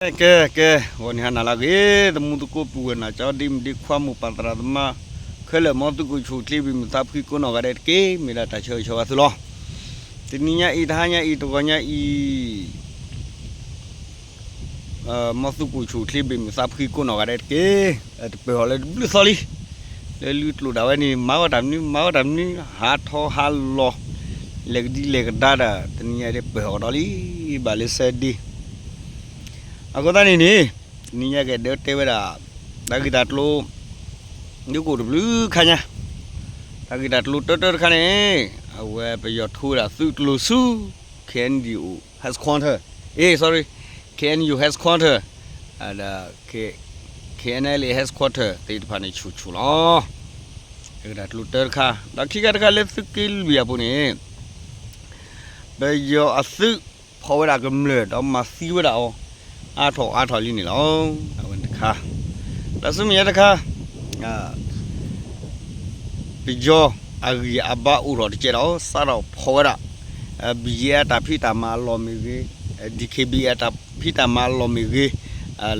ကဲ ကဲ ဂီၤနံၤဟါနၤလၢအဂ့ၤ သမူသကိးပုၢ်ဝဲၢ်နီၢ်ကၠီ ဒ့မုၣ်ဒ့ခွါ မိၢ်ပၢ်သရၣ်သမါ ခဲလၢာ် မ်သုကအိၣ်ဆူၣ်အိၣ်ချ့ ဘၣ်မုာ်သးဖှံကိးနီၢ်ဂၤဒဲးတက့ၢ်. မ့ၢ်ဒၣ်တၢ်ဆၢဂ့ၤဆၢဝါသုလီၤ. တနံၤညါအံၤ တဟါညါအံၤ တဂီၤညါအံၤ မ်သုကအိၣ်ဆူၣ်အိၣ်ချ့ ဘၣ်မုာ်သးဖှံကိးနီၢ်ဂၤဒဲးတက့ၢ်. တပၢၢ်ဟီၣ်လၢတဘျုးသီလံ လၢလုၢ်ကျိၣ်ဒၣ်ဝဲန့ၣ် မၤဝဲတၢ်မနုၤ မၤဝဲတၢ်မနုၤ ဟးထီၣ်ဟးလီၤ လဲၤကဒံလဲၤကဒါဒီး တနံၤညါအံၤဒ်ပၢၢ်ဟီၣ်ကဒီးလံ ဘၣ်လၢစဲဒ့ အဃိသတးန့ၣ်န့ၣ် တနံၤညါကဒုးတဲဝဲဒၣ် တၢ်ဂ့ၢ်တၢ်ကျိၤ ဒ်ကအိၣ်တဘျုးခါညါ တၢ်ဂ့ၢ်တၢ်ကျိၤတၢတၢတခါန့ၣ် အဝဲပယီၤထိဝဲဒၣ်သုးကျိၤဆူ K N D O headquarter, အ့ sorry, K N U headquarter, ဒီး K, K N L A headquarter သ့ၣ်တဖၣ်န့ၣ် ဆူၣ်ဆူၣ်လီၤ. တၢ်ဂ့ၢ်တၢ်ကျိၤတၢတခါ ဒီးခံခါတခါလၢသုးက့လွံၢ်အပူၤန့ၣ် ပယီၤအသုးဖီၣ်ဝဲဒၣ်ကမျၢၢ် ဒီးမၤသံဝဲဒၣ်အီၤ အါထီၣ်အါထီၣ်လံန့ၣ်လီၤ. အဝဲန့ၣ်တခါ ဒီးဆူမဲာ်ညါတခါ ပယီၤအဂံၢ်အဘါအိၣ်ထီၣ်တကဲးဒီး စးထီၣ်ဖီၣ်ဝဲဒၣ် B G F အတၢ်ဖံးတၢ်မၤအလီၢ်မ့ၢ်ဂ့ၤ, D K B A အတၢ်ဖံးတၢ်မၤအလီၢ်မ့ၢ်ဂ့ၤ,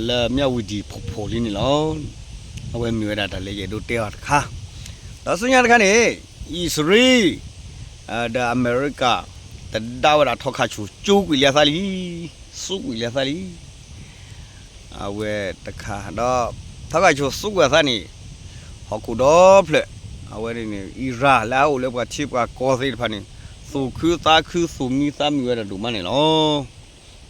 လၢမၠၣ်ဝတံၣ်ဖီၣ်ဖီၣ်လံန့ၣ်လီၤ. အဝဲမ့ၢ်ဝဲဒၣ်တၢ်လၢယအဲၣ်ဒိးတဲအီၤတခါ ဒီးဆူညါတခါန့ၣ် အံၣ်စရ့လး ဒီးအမဲရကၤ တဒါဝဲဒၣ်ထီခါဆူၣ် ကၠိကွံာ်လံအသးလံ, စူးကွံာ်လံအသးလံ. အဝဲတခါ ဒီးထီခါဆူၣ်စူးကွံာ်အသးန့ၣ် ဟီၣ်ခိၣ်ဒီဖျၢၣ် အဝဲန့ၣ်န့ၣ် အံရၣ်လၢအအိၣ်လၢပှၤထံပှၤကီၢ်သ့ၣ်တဖၣ်န့ၣ် သူၣ်ခုသးခု သူၣ်မံသးမုာ်ဝဲဒၣ်ဒိၣ်မးန့ၣ်လီၤ.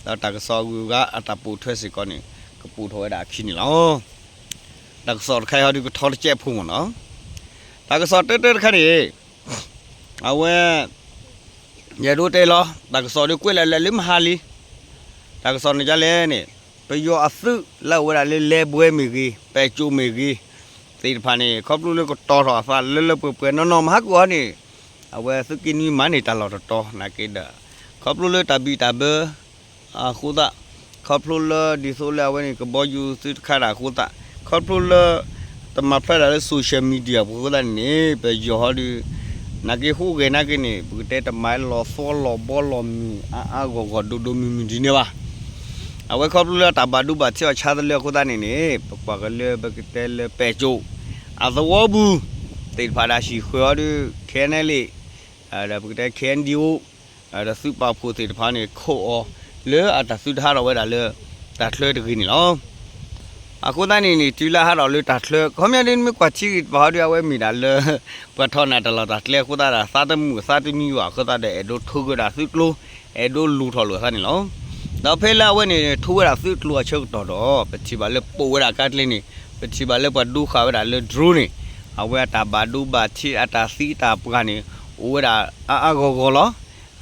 ဒီးတၢ်ကစီၣ်အဂုၤအဂၤအတၢ်ပိာ်ထွဲစ့ၢ်ကီးန့ၣ် ကပိာ်ထီၣ်ဝဲဒၣ်အခံန့ၣ်လီၤ. တၢ်ကစီၣ်တခါအံၤဟီဒုးကထီတကဲးဖိမ့ၢ်နီၤ. တၢ်ကစီၣ်တၢတၢတခါန့ၣ် အဝဲ ယအဲၣ်ဒိးတဲလီၤ တၢ်ကစီၣ်ဒုးကွဲးလၢလၢမဟါလံ. တၢ်ကစီၣ်န့ၣ်ဒ်လဲၣ်န့ၣ် ပယီၤအသုးလၢအဝဲဒၣ်လၢလဲၤဘှဲမ့ၢ်ဂ့ၤ ပဲၣ်ကၠိမ့ၢ်ဂ့ၤ သ့ၣ်တဖၣ်န့ၣ် ခီဖျိလၢကတီၤထီၣ်အသးလၢလၢပှဲၤပှဲၤနီၢ်နီၢ် မဟါကအိၣ်ဟီန့ၣ် အဝဲသုးက့နွံမၤန့ၢ်တၢ်လီၢ်တတီၤ နာ်က့ဒီး ခီဖျိလၢတၢ်ဘံၣ်တၢ်ဘၢ အဃိသတး ခီဖျိလၢဒ်သိးလၢအဝဲန့ၣ် ကဘီယူၤသုတခါဒၣ်အဃိသတး ခီဖျိလၢ တမၤဖျါဒၣ်လၢ social media ပူၤအဃိသတးန့ၣ်န့ၣ် ပယီၤဟီဒုး နာ်က့ဟူးဂဲၤနာ်က့န့ၣ် ပကတဲတမၤလီၤသီလီၤဘီလီၤမုၢ် အါအါဂီၢ်ဂီၢ်ဒိၣ်ဒိၣ်မုၢ်မုၢ်ဒ်န့ၣ်ဘၣ်. အဝဲခီဖျိလၢတၢ်ဘၣ်ဒိဘၣ်ထံးအီၤဆါတလၢအဃိသတးန့ၣ်န့ၣ် ပကွၢ်ကလၢပကတဲလၢပဲၣ်ကၠိ အသဝီပူၤ သ့ၣ်တဖၣ်ဒၣ်ဟံၣ်ဃၢၤအီၤဒုး ခဲနဲလံ ဒီးပကတဲ ခဲအံဒံအိၣ် ဒီးသုးပာ်ဖှိၣ်သ့ၣ်တဖၣ်န့ၣ် ခိးအီၤလၢအတၢ်သုတဟးထီၣ်ဝဲဒၣ်လၢ တၢ်ချၢတဂ့ၤန့ၣ်လီၤ. အဃိသတးန့ၣ်န့ၣ် တုၤလၢဟးထီၣ်လၢတၢ်ချၢ ခီပညီဒ်မ့ၢ်ကွၢ်ထံဂ့ၢ်တဖၣ်ဟီဒုး အဝဲမ့ၢ်ဒၣ်လၢ ပှၤထီၣ်နၢ်တၢ်လီၢ်တၢ်ကျဲအဃိသတးဒီး သးတမုာ်သးတမံဘၣ်အဃိသတးဒီး အဲၣ်ဒိးထိကွံာ်ဝဲဒၣ်သုးကျိၤ အဲၣ်ဒိးလူၤထီၣ်လိာ်အသးန့ၣ်လီၤ. ဒီးဖဲလၢအဝဲန့ၣ် ထိဝဲဒၣ်သုးကျိၤအဆၢကတီၢ်ဒီး ပထံၣ်ဘၣ်လၢပိာ်ဝဲဒၣ်ကါကျဲန့ၣ် ပထံၣ်ဘၣ်လၢပှၤဒိဃာ်ဝဲဒၣ်လၢ drone န့ၣ် အဝဲအတၢ်ဘၣ်ဒိဘၣ်ထံးအတၢ်သံတၢ်ပှၢ်န့ၣ် အိၣ်ဝဲဒၣ်အါအါဂီၢ်ဂီၢ်လီၤ.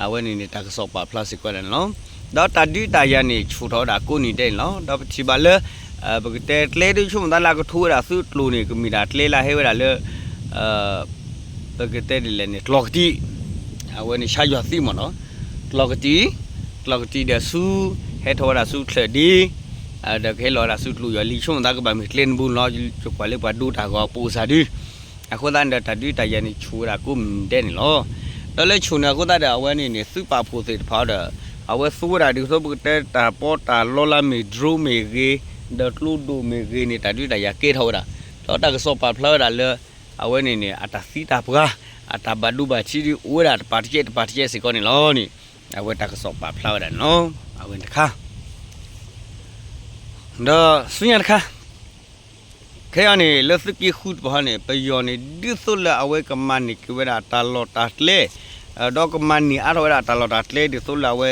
အဝဲန့ၣ်န့ၣ် တၢ်ကစီၣ်ပာ်ဖျါစ့ၢ်ကီးဒၣ်န့ၣ်လီၤ. ဒီးတၢ်ဒုးတၢ်ယၤန့ၣ် ဆူၣ်ထီၣ်ဝဲဒၣ်ကိးနံၤဒဲးန့ၣ်လီၤ. ဒီးပထံၣ်ဘၣ်လၢ ပကတဲကျဲဒုးဆိကမိၣ်သးလၢအကထိဝဲဒၣ်သုးကျိၤန့ၣ် ကမ့ၢ်ဒၣ်ကျဲလၢဟဲဝဲဒၣ်လၢ ပကတဲဒ်လဲၣ်န့ၣ် ကျီၢ်ကတံၣ် အဝဲန့ၣ်ဆါယွၤသံမ့ၢ်နီၤ ကျီၢ်ကတံၣ် ကျီၢ်ကတံၣ်ဒီးဆူ ဟဲထီၣ်ဝဲဒၣ်ဆူချၢၣ်ဒ့ ဒီးကဟဲလီၤဝဲဒၣ်ဆူကျိၤယွၤလံ ဆိကမိၣ်သးကဘၣ်မ့ၢ်ကျဲတဘိန့ၣ်လီၤ. ယကွၢ်လၢပှၤဒိတၢ်ဂီၤပိာ်စၢ်ဒုး အဃိသတးန့ၣ်ဒီး တၢ်ဒုးတၢ်ယၤန့ၣ် ဆူၣ်ဝဲဒၣ်ကိးမုၢ်နံၤဒဲးန့ၣ်လီၤ. ဒီးလၢဆူၣ်န့ၣ်အဃိသတးဒီး အဝဲန့ၣ်န့ၣ် သုးပာ်ဖှိၣ်သ့ၣ်တဖၣ်ဒီး အဝဲသူဝဲဒၣ်ဒ်သိးပကတဲတၢ်ပီးတၢ်လီလၢမ့ၢ် drone မ့ၢ်ဂ့ၤ ဒီးကျိဒိၣ်မ့ၢ်ဂ့ၤန့ၣ် တၢ်ဒုးတၢ်ယၤကဲထီၣ်ဝဲဒၣ် ဒီးတၢ်ကစီၣ်ပာ်ဖျါဝဲဒၣ်လၢ အဝဲန့ၣ်န့ၣ် အတၢ်သံတၢ်ပှၢ် အတၢ်ဘၣ်ဒိဘၣ်ထံးဒုး အိၣ်ဝဲဒၣ်တပၤတကဲးတပၤတကဲးစ့ၢ်ကီးန့ၣ်လီၤန့ၣ် အဝဲတၢ်ကစီၣ်ပာ်ဖျါဝဲဒၣ်န့ၣ်လီၤ. အဝဲန့ၣ်တခါ ဒီးဆူညါတခါ ခဲအံၤန့ၣ် လၢသုးက့ဃုတပၤဟီန့ၣ် ပယီၤန့ၣ် ဒ်သိးလၢအဝဲကမၤန့ၢ်က့ၤဝဲဒၣ်တၢ်လီၢ်တၢ်ကျဲ ဒီးကမၤန့ၢ်အါထီၣ်ဝဲဒၣ်တၢ်လီၢ်တၢ်ကျဲ ဒ်သိးလၢအဝဲ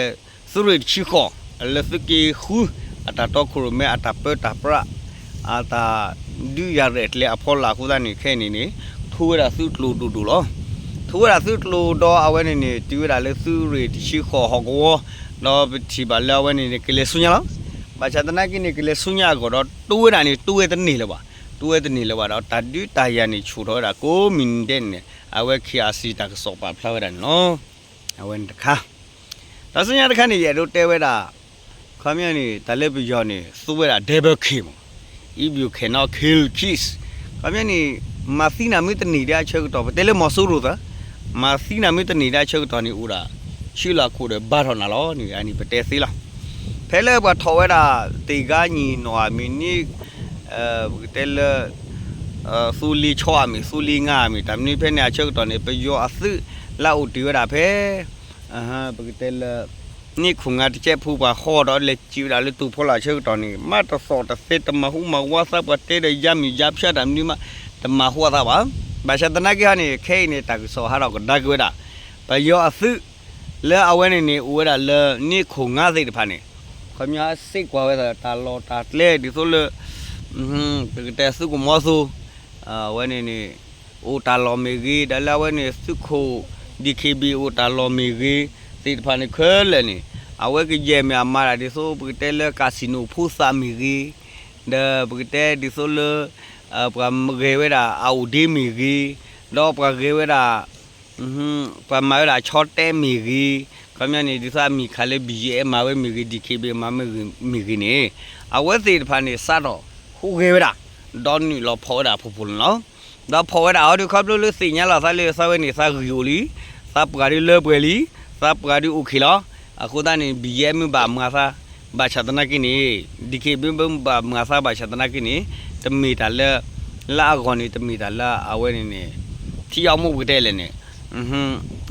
သုးရ့ၣ်တဆံဃိး လၢသုးက့ဃု အတၢ်တီခိၣ်ရိၣ်မဲ အတၢ်ပၢတၢ်ပြး အတၢ်ဒုးယၤရဲၣ်ကျဲၤအဖီလာ်အဃိသတးန့ၣ် ခဲအံၤန့ၣ်န့ၣ် ထိဝဲဒၣ်သုးကျိၤဒိၣ်ဒိၣ်လီၤ. ထိဝဲဒၣ်သုးကျိၤဒီးအဝဲန့ၣ်န့ၣ် တုၤဝဲဒၣ်လၢသုးရ့ၣ်တဆံဃိးဟီၣ်ကဝီၤ ဒီးပထံၣ်ဘၣ်လၢအဝဲန့ၣ်န့ၣ် ကလဲၤဆူညါလီၤ. ဘၣ်ဆၣ်သနာ်က့န့ၣ် ကလဲၤဆူညါအဂီၢ်ဒီး တိဝဲဒၣ်န့ၣ် တိဝဲတန့ၢ်လၢၤဘၣ်. တိဝဲတန့ၢ်လၢၤဘၣ်ဒီး တၢ်ဒုးတၢ်ယၤန့ၣ် ဆူၣ်ထီၣ်ဝဲဒၣ်ကိးမုၢ်နံၤဒဲးန့ၣ် အဝဲ ခ့ၣ်အၣ်စံၣ် တၢ်ကစီၣ်ပာ်ဖျါဝဲဒၣ်န့ၣ်လီၤ. အဝဲန့ၣ်တခါ တၢ်ဆူညါတခါန့ၣ် ယအဲၣ်ဒိးတဲဝဲဒၣ် ခီပညီန့ၣ် တၢ်လၢပယီၤန့ၣ် သူဝဲဒၣ် double kill မး If you cannot kill kids ခီပညီန့ၣ် မၤသံနၤမ့ၢ်တန့ၢ်ဒၣ်အဆၢကတီၢ် ပတဲလၢမီၤစိရိၤသၢ မၤသံနၤမ့ၢ်တန့ၢ်ဒၣ်အဆၢကတီၢ်န့ၣ် အိၣ်ဒၣ်ဆံလီၤခိၣ်ဒီးဘါထီၣ်နၤလီၤန့ၣ် အန့ၣ်ပတဲသ့လီၤ. ဖဲလၢပှၤထီၣ်ဝဲဒၣ် သ့ၣ်ဂါညံၣ်နီၣ်အမံၤန့ၣ် ပကတဲလၢ သူလ့ၤဆီအမံၤ သူလ့ၤငါအမံၤ တၢ်မနုၤဖဲန့ၣ်အဆၢကတီၢ်န့ၣ် ပယီၤအသုးလၢအအိၣ်တ့ၢ်ဝဲဒၣ်ဖဲ ပကတဲလၢ န့ၣ်ခိၣ်ငါတကဲးဖိပှၤဃီဒီးလဲၤစံးဝဲဒၣ်လၢတူၢ်ဖီလာ်အဆၢကတီၢ်န့ၣ် မ့ၢ်တသီၣ်တသဲ တမၤဟူးမၤဝါသး ပှၤတဲဒီးယါမုၢ်ယါဖၠါတၢ်မနုၤမး တမၤဟူးအသးဘၣ်. ဘၣ်ဆၣ်သနာ်က့ဟီန့ၣ် ခဲအံၤန့ၣ် တၢ်ကစီၣ်ဟးထီၣ်ကဒါက့ၤဝဲဒၣ် ပယီၤအသုး လၢအဝဲန့ၣ်န့ၣ် အိၣ်ဝဲဒၣ်လၢန့ၣ်ခိၣ်ငါသ့ၣ်တဖၣ်န့ၣ် ခီပညီစ့ၢ်ကီးဝဲဒၣ်တၢ်လီၢ်တၢ်ကျဲ ဒ်သိးလၢ ပကတဲသုးကမီၤသိ အဝဲန့ၣ်န့ၣ် အိၣ်တၢ်လီၢ်မ့ၢ်ဂ့ၤ ဒီးလၢအဝဲန့ၣ် သုးခိၣ် DKBA အိၣ်တၢ်လီၢ်မ့ၢ်ဂ့ၤ သ့ၣ်တဖၣ်န့ၣ်ခဲလၢာ်န့ၣ် အဝဲကယဲၢ်မ့ၢ်အမၤတၢ်ဒ်သိး ပကတဲလၢ casino ဖိသၣ်မ့ၢ်ဂ့ၤ ဒီးပကတဲဒ်သိးလၢ ပှၤဂဲၤဝဲဒၣ်အအိၣ်ဒ့မ့ၢ်ဂ့ၤ ဒီးပှၤဂဲၤဝဲဒၣ် ပှၤမၤဝဲဒၣ်အဆီတဲမ့ၢ်ဂ့ၤ ခီပညီန့ၣ် ဒ်သိးအမံၤခးလၢ BGF မၤဝဲမ့ၢ်ဂ့ၤ DKBA မၤဝဲမ့ၢ်ဂ့ၤန့ၣ် အဝဲသ့ၣ်တဖၣ်န့ၣ် စးထီၣ်ဟူးဂဲၤဝဲဒၣ် ဒီးနုာ်လီၤဖီၣ်ဝဲဒၣ်ဖှိၣ်ဖှိၣ်န့ၣ်လီၤ. ဒီးဖီၣ်ဝဲဒၣ်အီၤဒီး ခီဖျိလၢသ့ၣ်ညါလီၤသးလၢ သးဝဲန့ၣ်သးဂံၢ်အိၣ်လံ သးပှၢ်ဒုးလၢပှဲၤလံ သးပှၢ်ဒုးအိၣ်ခ့လီၤ. အဃိသတးန့ၣ် BGF မ့ၢ်ဘၣ်မၤသး ဘၣ်ဆၣ်သနာ်က့န့ၣ် DKBA မ့ၢ်ဘၣ်မၤသးဘၣ်ဆၣ်သနာ်က့န့ၣ် တမ့ၢ်တၢ်လၢ လၢအဂီၢ်န့ၣ် တမ့ၢ်တၢ်လၢအဝဲန့ၣ်န့ၣ် ထံအီမူပကတဲလဲၣ်န့ၣ်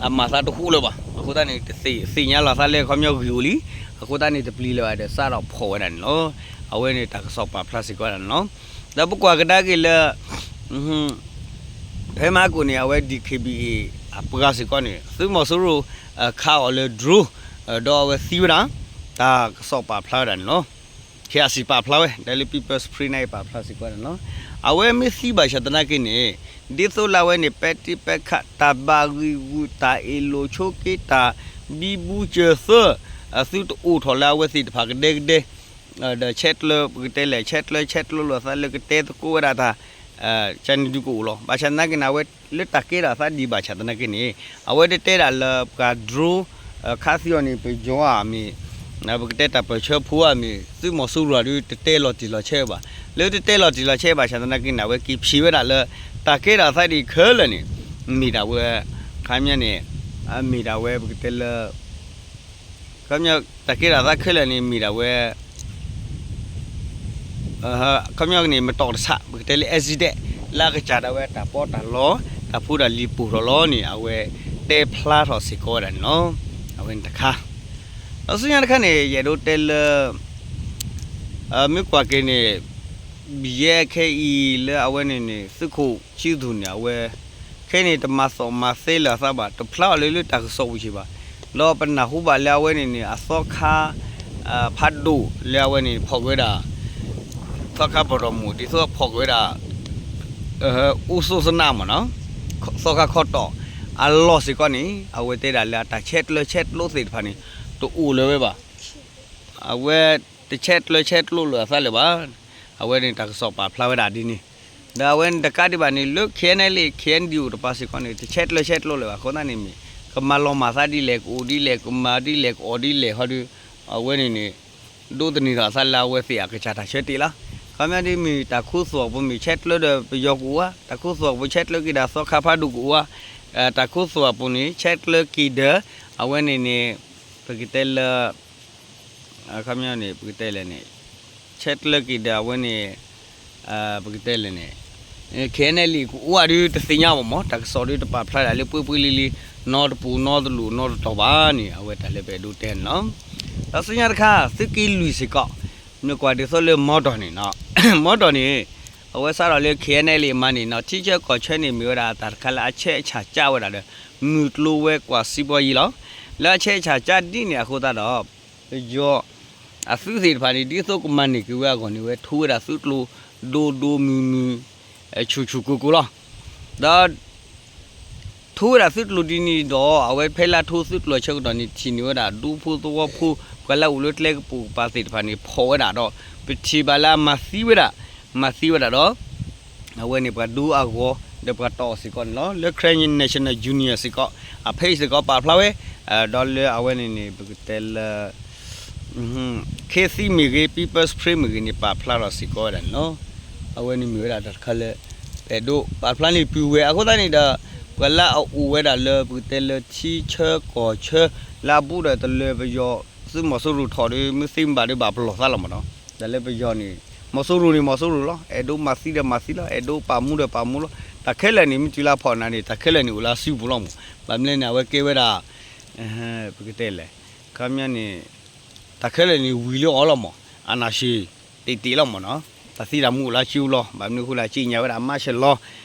အမၤသးတဟူးလၢၤဘၣ်. အဃိသတးန့ၣ် တသ့ၣ်ညါလီၤသးလၢ ခီပညီဂံၢ်အိၣ်လံ အဃိသတးန့ၣ် တပျံၤလၢၤဘၣ်ဒီး စးထီၣ်ဖီၣ်ဝဲဒၣ်န့ၣ်လီၤ. အဝဲန့ၣ်တၢ်ကစီၣ်ပာ်ဖျါစ့ၢ်ကီးဝဲဒၣ်န့ၣ်လီၤ. ဒီးပကွၢ်ကဒါက့ၤလၢ ဖဲမဟါကိၣ်န့ၣ် အဝဲ DKBA အပှၤစ့ၢ်ကီးန့ၣ် သုးမီၤစိရိၤ ခးအီၤလၢ drone ဒီးအဝဲသံဝဲဒၣ် တၢ်ကစီၣ်ပာ်ဖျါဝဲဒၣ်န့ၣ်လီၤ. ခဲအံၤစံးပာ်ဖျါဝဲ ဒီးလၢ People's Spring န့ၣ် ပာ်ဖျါစ့ၢ်ကီးဝဲဒၣ်န့ၣ်လီၤ. အဝဲမ့ၢ်သံဘၣ်ဆၣ်သနာ်က့န့ၣ် ဒ်သိးလၢအဝဲန့ၣ် ပဲာ်တံၢ်ပဲာ်ခၣ် တၢ်ဘၣ်ဂံၢ်ဂူာ် တၢ်အ့ၣ်လိာ်ဆိးက့ တၢ်ဘံဘူစၢၤသၢ သုတအိၣ်ထီၣ်လၢအဝဲသ့ၣ်တဖၣ်ကဒဲကဒဲ ဒီးဆဲးကျၢ ပကတဲလဲၣ် ဆဲးကျၢဆဲးကျိးလိာ်သးလၢကတဲသကိးဝဲဒၣ်တၢ် ကန့ၣ်ဒုးကအိၣ်လီၤ. ဘၣ်ဆၣ်သနာ်က့န့ၣ် အဝဲလၢတၢ်ကဲထီၣ်သးဒံးဘၣ်ဆၣ်သနာ်က့န့ၣ် အဝဲတတဲဒၣ်လၢပှၤ drone ခးသံအီၤန့ၣ် ပယီၤဧါမ့ၢ် ပကတဲတၢ်ပၢၢ်ဆၢဖိဧါမ့ၢ် သုးမီၤစိရိၤဒုးတတဲလီၤတံၢ်လီၤဆဲးဘၣ်. လၢတတဲလီၤတံၢ်လီၤဆဲးဘၣ်ဆၣ်သနာ်က့န့ၣ် အဝဲက့ၤဖံးဝဲဒၣ်လၢ တၢ်ကဲထီၣ်သးဒံးခဲလၢာ်န့ၣ် မ့ၢ်ဒၣ်ဝဲ ခါမ့ၢ်န့ၣ် မ့ၢ်ဒၣ်ဝဲပကတဲလၢ ခီပညီ တၢ်ကဲထီၣ်သးခဲလၢာ်န့ၣ် မ့ၢ်ဒၣ်ဝဲ ခီပညီန့ၣ် မတီၣ်တဆး ပကတဲလၢ accident လၢအကစၢ်ဒၣ်ဝဲတၢ်ပီးတၢ်လီ တၢ်ဖိတၢ်လံၤပိၢ်ထီၣ်လီၤန့ၣ် အဝဲတဲဖျါထီၣ်စ့ၢ်ကီးဝဲဒၣ်န့ၣ်လီၤ. အဝဲန့ၣ်တခါ ဒီးဆူညါတခါန့ၣ် ယအဲၣ်ဒိးတဲလၢ မ့ၢ်ကွၢ်က့ၤန့ၣ် ယဲခဲအံၤလၢအဝဲန့ၣ်န့ၣ် သုးခိၣ်ဆံသူၣ်န့ၣ် အဝဲ ခဲအံၤန့ၣ် တမၤသီၣ်မၤသဲလၢၤအသးဘၣ် တဖျါအီၤလၢလၢတၢ်ကစီၣ်ပူၤစ့ၢ်ဘၣ်. ဒီးပနၢ်ဟူဘၣ်လၢအဝဲန့ၣ်န့ၣ် အသီခါ ဖးဒိၣ်လၢအဝဲန့ၣ် ဖီၣ်က့ၤဝဲဒၣ် သီခါဘီၣ်ထီၣ်မိၢ် ဒ်သိးဖီၣ်က့ၤဝဲဒၣ် အိၣ်သူစနးမ့ၢ်နီၤ သီခါခီတီၢ် အလီၢ်စ့ၢ်ကီးန့ၣ် အဝဲတဲဒၣ်လၢအတၢ်ဆဲးကျၢဆဲးကျိးသ့ၣ်တဖၣ်န့ၣ် တအိၣ်လၢၤဝဲဘၣ်. အဝဲတဆဲးကျၢဆဲးကျိးလၢၤအသးလၢၤဘၣ်. အဝဲန့ၣ်တၢ်ကစီၣ်ပာ်ဖျါဝဲဒၣ်ဒ်န့ၣ် ဒီးအဝဲန့ၣ်တကးဒံးဘၣ်န့ၣ် လၢ KNLA KNDO တပၤစ့ၢ်ကီးန့ၣ် တဆဲးကျၢဆဲးကျိးလၢၤဘၣ်. အဃိသတးန့ၣ်မ့ၢ် ကမၤလီၤမၢ်သးဒ်လဲၣ် ကအိၣ်ဒ်လဲၣ် ကမၤဒ်လဲၣ် ကအီၣ်ဒ်လဲၣ်ဟီဒီး အဝဲန့ၣ်န့ၣ် ဒိးသန့ၤထီၣ်အသးလၢအဝဲသ့ၣ်အကစၢ်တၢ်ဆၢတဲာ်လီၤ. ခီပညီဒ်မ့ၢ်တၢ်ခူသူၣ်အပူၤမ့ၢ်ဆဲးကျၢဒီးပယီၤကအိၣ်ဧါ, တၢ်ခူသူၣ်အပူၤဆဲးကျၢက့ၤဒီးသီခါဖးဒိၣ်ကအိၣ်ဧါ, တၢ်ခူသူၣ်အပူၤန့ၣ် ဆဲးကျၢက့ၤဒီး အဝဲန့ၣ်န့ၣ် ပကတဲလၢ ခီပညီန့ၣ် ပကတဲလဲၣ်န့ၣ် ဆဲးကျၢက့ၤဒီးအဝဲန့ၣ် ပကတဲလဲၣ်န့ၣ် KNLA ကအိၣ်ဧါဒုးတသ့ၣ်ညါဘၣ်မး, တၢ်ကစီၣ်ဒုးတပာ်ဖျါဒၣ်လၢပှဲၤပှဲၤလံၤလံၤ နီတပူၤနီတလူးနီတတီၤဘၣ်န့ၣ် အဝဲတၢ်လၢပအဲၣ်ဒိးတဲန့ၣ်လီၤ. ဒီးဆူညါတခါ သုးက့လွံၢ်စ့ၢ်ကီး မ့ၢ်ကွၢ်ဒ်သိးလၢမီတီၢ်န့ၣ်နီၤ, မီတီၢ်န့ၣ် အဝဲစးထီၣ်လၢ KNLA မၤန့ၣ်နီၤ ထံဆၢကီၢ်ဆၢန့ၣ် မ့ၢ်ဝဲဒၣ်တၢ်တခါလၢအဆဲးအဆၣ်ကၢဝဲဒၣ်ဒီး မုၢ်ကျိၤဝဲၤကွာ်စံးဘီယံၤလီၤ. လၢအဆဲးအဆၣ်ကၢဒ်န့ၣ်အဃိသတးဒီး ပယီၤအသုးသ့ၣ်တဖၣ်န့ၣ် ဒ်သိးကမၤန့ၢ်က့ၤဝဲအဂီၢ်န့ၣ် ဝဲထိဝဲဒၣ်သုးကျိၤ ဒိၣ်ဒိၣ်မုၢ်မုၢ် ဆူၣ်ဆူၣ်ကိၢ်ကိၢ်လီၤ. ဒီး ထိဝဲဒၣ်သုးကျိၤဒ်န့ၣ်ဒီး အဝဲဖဲလၢထိသုးကျိၤအဆၢကတီၢ်န့ၣ် ထံၣ်န့ၢ်ဝဲဒၣ်ဒူဖိသဝီဖိ ပှၤလၢအအိၣ်လၢကျဲကပိာ်ကပၤသ့ၣ်တဖၣ်န့ၣ် ဖီၣ်ဝဲဒၣ်ဒီး ပထံၣ်ဘၣ်လၢအမၤသံဝဲဒၣ် မၤသံဝဲဒၣ်ဒီး အဝဲန့ၣ်ပှၤဒိအဂီၤ ဒီးပှၤတီၢ်အီၤစ့ၢ်ကီးန့ၣ်လီၤ. လၢ Karen National Union စ့ၢ်ကီး အ page စ့ၢ်ကီးပာ်ဖျါဝဲ ဒီးလၢအဝဲန့ၣ်န့ၣ် ပကတဲလၢ ခ့သံမ့ၢ်ဂ့ၤ People's Spring မ့ၢ်ဂ့ၤန့ၣ် ပာ်ဖျါထီၣ်စ့ၢ်ကီးဝဲဒၣ်န့ၣ်လီၤ. အဝဲန့ၣ်မ့ၢ်ဝဲဒၣ်တၢ်တခါလၢ ပအဲၣ်ဒိးပာ်ဖျါန့ၢ်ပုၢ်ဝဲၢ် အဃိသတးန့ၣ်ဒီး ပှၤလၢအအိၣ်ဝဲဒၣ်လၢပကတဲလၢထံဆၢကီၢ်ဆၢ လၢအဘူးဒီးတလၢပယီၤ သုးမီၤစိရိၤထီၣ်ဒီး မ့ၢ်သ့မ့ၢ်ဘၣ်ဒီးဘၣ်ပလီၢ်သးလီၤမ့ၢ်နီၤ. တၢ်လၢပယီၤန့ၣ် မီၤစိရိၤန့ၣ်မီၤစိရိၤလီၤ, အဲၣ်ဒိးမၤသံဒီးမၤသံလီၤ, အဲၣ်ဒိးပာ်မူဒီးပာ်မူလီၤ. တၢ်ခဲလၢာ်န့ၣ် မ့ၢ်တုၤလၢအဖီၣ်နၤန့ၣ် တၢ်ခဲလၢာ်န့ၣ်အိၣ်လၢအစုပူၤလီၤမ့ၢ်. ဘၣ်မနုၤန့ၣ် အဝဲကဲဝဲဒၣ် ပကတဲလဲၣ်, ခီပညီန့ၣ် တၢ်ခဲလၢာ်န့ၣ်ဝံၤလၢအီၤလီၤမ့ၢ်, အနၢ်ၡ့တ့ၢ်တ့ၢ်လီၤမ့ၢ်နီၤ. တၢ်သံတၢ်မူအိၣ်လၢအစုပူၤလီၤ. ဘၣ်မနုၤအဃိလဲၣ် ကြေညာဝဲဒၣ် martial law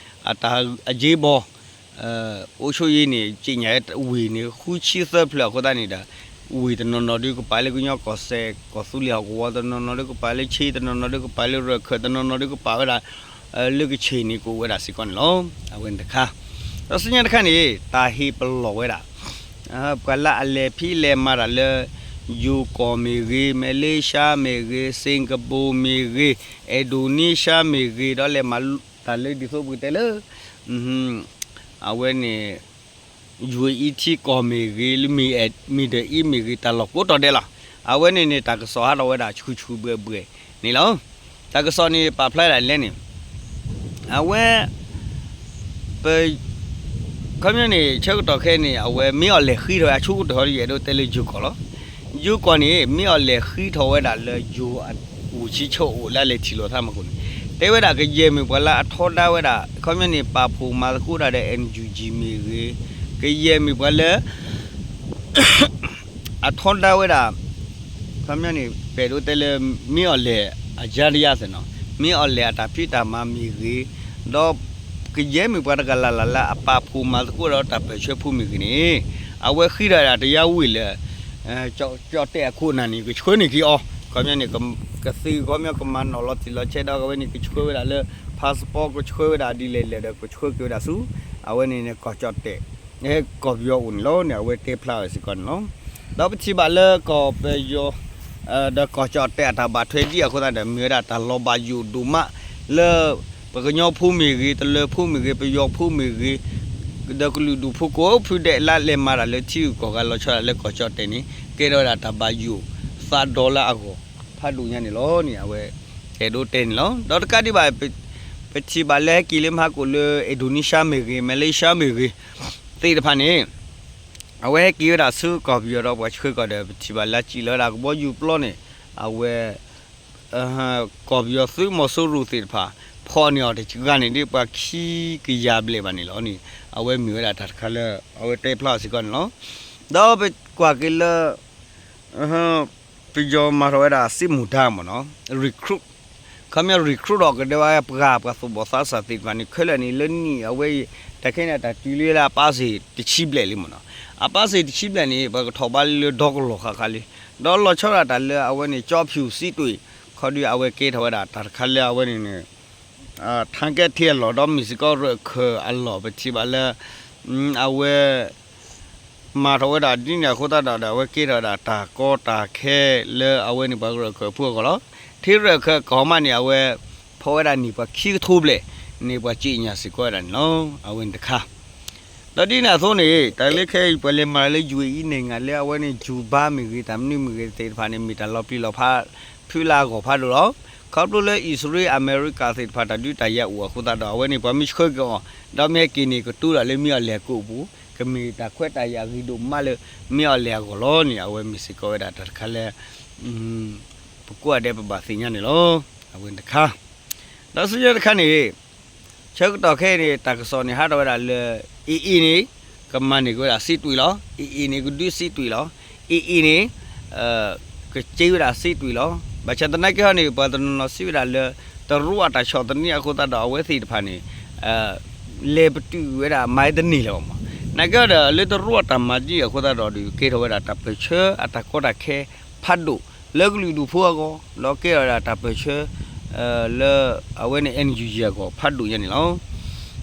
အတၢ်အရေးပေါ် အုပ်ချုပ်ရေးန့ၣ် ကြေညာဝဲဝ့ၢ်န့ၣ် ဃုဆံသၢဖျၢၣ်အဃိသတးန့ၣ်ဒီး ဝ့ၢ်တနီၤနီၤဒုးကပာ်လၢကညီကီၢ်စဲၣ် ကီၢ်သူလ့ၤဟီၣ်ကဝီၤ, တနီၤနီၤဒုးကပာ်လၢခ့, တနီၤနီၤဒုးကပာ်လၢရၢၢ်ခၢၣ်, တနီၤနီၤဒုးကပာ်ဝဲဒၣ် လၢကခ့ၣ်န့ၣ် ကအိၣ်ဝဲဒၣ်စ့ၢ်ကီးန့ၣ်လီၤ. အဝဲန့ၣ်တခါ ဒီးဆူညါတခါန့ၣ် တၢ်ဟ့ၣ်ပလီၢ်ဝဲဒၣ် ပှၤလၢအလဲၤဖံးလဲၤမၤတၢ်လၢ ယိၤကီၢ်မ့ၢ်ဂ့ၤ, မလေးရှားမ့ၢ်ဂ့ၤ, စင်္ကာပူမ့ၢ်ဂ့ၤ, အင်ဒိုနီးရှားမ့ၢ်ဂ့ၤ, ဒီးလဲၤမၤတၢ်လၢဒ်သိးပကတဲလၢ အဝဲန့ၣ် ယူၣ်အံထံကီၢ်မ့ၢ်ဂ့ၤ, လၢ Middle East မ့ၢ်ဂ့ၤ, တၢ်လီၢ်ကိးတီၤဒဲးလီၤ. အဝဲန့ၣ်န့ၣ် တၢ်ကစီၣ်ဟးထီၣ်ဝဲဒၣ်ဆူၣ်ဆူၣ်ဘှဲၣ်ဘှဲၣ်န့ၣ်လီၤ. တၢ်ကစီၣ်န့ၣ် ပာ်ဖျါဒၣ်လဲၣ်န့ၣ် အဝဲ ပ ခီပညီန့ၣ် ဆၢကတီၢ်ခဲအံၤန့ၣ် အဝဲမ့ၢ်အီၤလဲၤဃံထီၣ်ဝဲအဆိကတၢၢ်ဟီဒီး ယအဲၣ်ဒိးတဲလၢယိၤကီၢ်လီၤ. ယိၤကီၢ်န့ၣ် မ့ၢ်အီၤလဲၤဃံထီၣ်ဝဲဒၣ်လၢယိၤအအိၣ်ဆံးဆၢအိၣ် လၢအလဲၤထံၣ်လိာ်သးမးခိၣ်န့ၣ် တဲဝဲဒၣ်ကယဲၢ်မ့ၢ်ပှၤလၢအထီဒါဝဲဒၣ် ခီပညီန့ၣ် ပာ်ဖှိၣ်မၤသကိးတၢ်ဒီး NUG မ့ၢ်ဂ့ၤ, ကယဲၢ်မ့ၢ်ပှၤလၢ အထီဒါဝဲဒၣ် ခီပညီန့ၣ် ပအဲၣ်ဒိးတဲလၢ မ့ၢ်အီၤလဲၣ်အယါတယါသ့ၣ်နီၤ, မ့ၢ်အီၤလဲၣ်အတၢ်ဖံးတၢ်မၤမ့ၢ်ဂ့ၤ, ဒီးကယဲၢ်မ့ၢ်ပှၤတဂၤလၢ်လၢ်လၢအပာ်ဖှိၣ်မၤသကိးဒီးတၢ်ပၢၢ်ဆၢဖိမ့ၢ်ဂ့ၤန့ၣ် အဝဲဃံဒီးဒၣ်တယါဝံၤလၢ ကၠီၣ်တဲၣ်အခိၣ်အနၢ်န့ၣ် ကဆှၢန့ၢ်က့ၤအီၤ, ခီပညီန့ၣ် ကသ့ၣ်ခီပညီကမၤနီၣ်လီၤတံၢ်လီၤဆဲးဒီး အဝဲန့ၣ်ကဆှၢဝဲဒၣ်လၢ passport ကဆှၢဝဲဒၣ်ဒ်လဲၣ်လဲၣ်ဒီး ကဆှၢက့ၤဝဲဒၣ်ဆူ အဝဲန့ၣ်န့ၣ် ကီၢ်ကၠီၣ်တဲၣ် ကီၢ်ပယီၤအိၣ်န့ၣ်လီၤန့ၣ် အဝဲတဲဖျါဝဲစ့ၢ်ကီးန့ၣ်လီၤ. ဒီးပထံၣ်ဘၣ်လၢကီၢ်ပယီၤ ဒီးကီၢ်ကၠီၣ်တဲၣ်အတၢ်ဘၣ်ထွဲဒ်အဃိသတးဒီး မ့ၢ်ဝဲဒၣ်တၢ်လီၤဘၣ်ယိၣ်ဒိၣ်မးလၢ ပကညီဖိမ့ၢ်ဂ့ၤ, တလၢၤဖိမ့ၢ်ဂ့ၤ, ပယီၤဖိမ့ၢ်ဂ့ၤ, ဒီးကလုာ်ဒူၣ်ဖိကိးဖုဒဲးလၢလဲၤမၤတၢ်လၢထံဂုၤကီၢ်ဂၤလီၤဆီဒၣ်လၢကီၢ်ကၠီၣ်တဲၣ်န့ၣ် ကဲထီၣ်ဝဲဒၣ်တၢ်ဘၣ်ယိၣ်သးဒီလၢအဂီၢ်ဖးဒိၣ်ညါန့ၣ်လီၤန့ၣ် အဝဲအဲၣ်ဒိးတဲန့ၣ်လီၤ. ဒီးတကးဒံးဘၣ် ပထံၣ်ဘၣ်လၢဟဲက့ၤလၢမဟါကိၣ်လၢ အင်ဒိုနီးရှားမ့ၢ်ဂ့ၤ, မလေးရှားမ့ၢ်ဂ့ၤ သ့ၣ်တဖၣ်န့ၣ် အဝဲဟဲက့ၤဝဲဒၣ်ဆူကီၢ်ပယီၤဒီးပှၤဆှၢကီၢ်ဒီး ပထံၣ်ဘၣ်လၢစံၣ်လီၤဝဲဒၣ်ကဘီယူၤပျီန့ၣ် အဝဲ ကီၢ်ပယီၤသုးမီၤစိရိၤသ့ၣ်တဖၣ် ဖီၣ်န့ၢ်အီၤတဂၤန့ၣ်ဒ်ပှၤခံကယၤဘျဲၣ်ဘၣ်န့ၣ်လီၤန့ၣ် အဝဲမ့ၢ်ဝဲဒၣ်တၢ်တခါလၢ အဝဲတဲဖျါအီၤစ့ၢ်ကီးန့ၣ်လီၤ. ဒီးပကွၢ်က့ၤလၢ ပယီၤမၤထီၣ်ဝဲဒၣ်စစ်မှုထမ်းမ့ၢ်နီၤ recruit ခီပညီ recruit ဒီးကဒဲဝဲပှၤပှၤသူၣ်ဘီၣ်သးစၢ်သ့ၣ်တဖၣ်န့ၣ် ခဲလၢာ်န့ၣ် လၢနံၣ်အဝဲအံၤ တၢ်ခဲန့ၣ် တၢ်တုၤလၢအပာ်စ့ၣ်တဆံဘျဲၣ်လံမ့ၢ်နီၤ. အပာ်စ့ၣ်တဆံဘျဲၣ်န့ၣ် ပှၤကထီၣ်ဘးလၢဒီကလီၢ်ဃၣ်ဃၣ်လံ ဒီးလီၤဆီဒၣ်တၢ်လၢအဝဲန့ၣ် ကျောက်ဖြူစစ်တွေ ခီဒုးအဝဲကဲထီၣ်ဝဲဒၣ်တၢ်တခါလၢအဝဲန့ၣ်န့ၣ် ထါကဲထံအလီၢ် ဒီးမ့ၢ်စ့ၢ်ကီးရၢၢ်ခၢၣ်အလီၢ် ပထံၣ်ဘၣ်လၢ အဝဲ မၤထီၣ်ဝဲဒၣ်ဒ်န့ၣ်အဃိသတးဒီး အဝဲကဲထီၣ်ဝဲဒၣ်တၢ်ကီတၢ်ခဲလၢအဝဲန့ၣ်ပှၤရၢၢ်ခၢၣ်ဖိအဂီၢ်လီၤ. ထံရၢၢ်ခၢၣ်ကီၢ်မးန့ၣ် အဝဲ ဖီၣ်ဝဲဒၣ်န့ၢ်ပှၤခံကထိဘျဲၣ်န့ၣ် ပှၤကြေညာစ့ၢ်ကီးဝဲဒၣ်န့ၣ်လီၤ. အဝဲန့ၣ်တခါ ဒီးဒ်န့ၣ်အသိးန့ၣ် တၢ်လၢခဲအံၤပှၤလဲၤမၤလၢ ယူၣ်အံၤ နိုင်ငံ လၢအဝဲန့ၣ် Cuba မ့ၢ်ဂ့ၤ တၢ်မနုၤမ့ၢ်ဂ့ၤသ့ၣ်တဖၣ်န့ၣ် မ့ၢ်တၢ်လီၤပျံၤလီၤဖး ဖုလၢအဂီၢ်ဖးဒိၣ်လီၤ. ခီဖျိလၢအံၣ်စရ့လးအမဲရကၤသ့ၣ်တဖၣ်တၢ်ဒုးတၢ်ယၤအိၣ်အဃိသတးဒီး အဝဲန့ၣ်ပှၤမ့ၢ်ဆှၢက့ၤအီၤ ဒီးမ့ၢ်ဟဲက့ၤန့ၣ် ကတိၤတၢ်လၢမ့ၢ်အီၤလဲၣ်အကိာ်ပူၤ ကမ့ၢ်တၢ်ခွဲးတၢ်ယာ်ဂ့ၤဒိၣ်မးလၢ မ့ၢ်အီၤလဲၣ်အဂီၢ်လီၤန့ၣ် အဝဲမ့ၢ်စ့ၢ်ကီးဝဲဒၣ်တၢ်တခါလၢ ပကိးဂၤဒဲးပဘၣ်သ့ၣ်ညါန့ၣ်လီၤ. အဝဲန့ၣ်တခါ ဒီးဆူညါတခါန့ၣ် ဆၢကတီၢ်ခဲအံၤန့ၣ် တၢ်ကစီၣ်န့ၣ် ဟးထီၣ်ဝဲဒၣ်လၢ AA န့ၣ် ကမၤန့ၢ်က့ၤဝဲဒၣ်စစ်တွေလီၤ. AA န့ၣ် ကဒုးစစ်တွေလီၤ. AA န့ၣ် ကစ့ဝဲဒၣ်စစ်တွေလီၤ. ဘၣ်ဆၣ်သနာ်က့ဟီန့ၣ် ပှၤတနီၤနီၤစံးဝဲဒၣ်လၢ တရူးအတၢ်ဆီၣ်သနံးအဃိသတးဒီး အဝဲသ့ၣ်တဖၣ်န့ၣ် လဲၤပတုာ်ဝဲဒၣ်မၤတန့ၢ်လၢၤဘၣ်မး. နာ်က့ဒီး လၢတရူးအတၢ်မၤဒ်အဃိသတးဒီး ကဲထီၣ်ဝဲဒၣ်တၢ်ပၢၢ်ဆၢအတၢ်ကီတၢ်ခဲဖးဒိၣ် လၢကလုာ်ဒူၣ်ဖိအဂီၢ် ဒီးကဲထီၣ်ဝဲဒၣ်တၢ်ပၢၢ်ဆၢ လၢ အဝဲန့ၣ် NUG အဂီၢ်ဖးဒိၣ်ညါန့ၣ်လီၤ.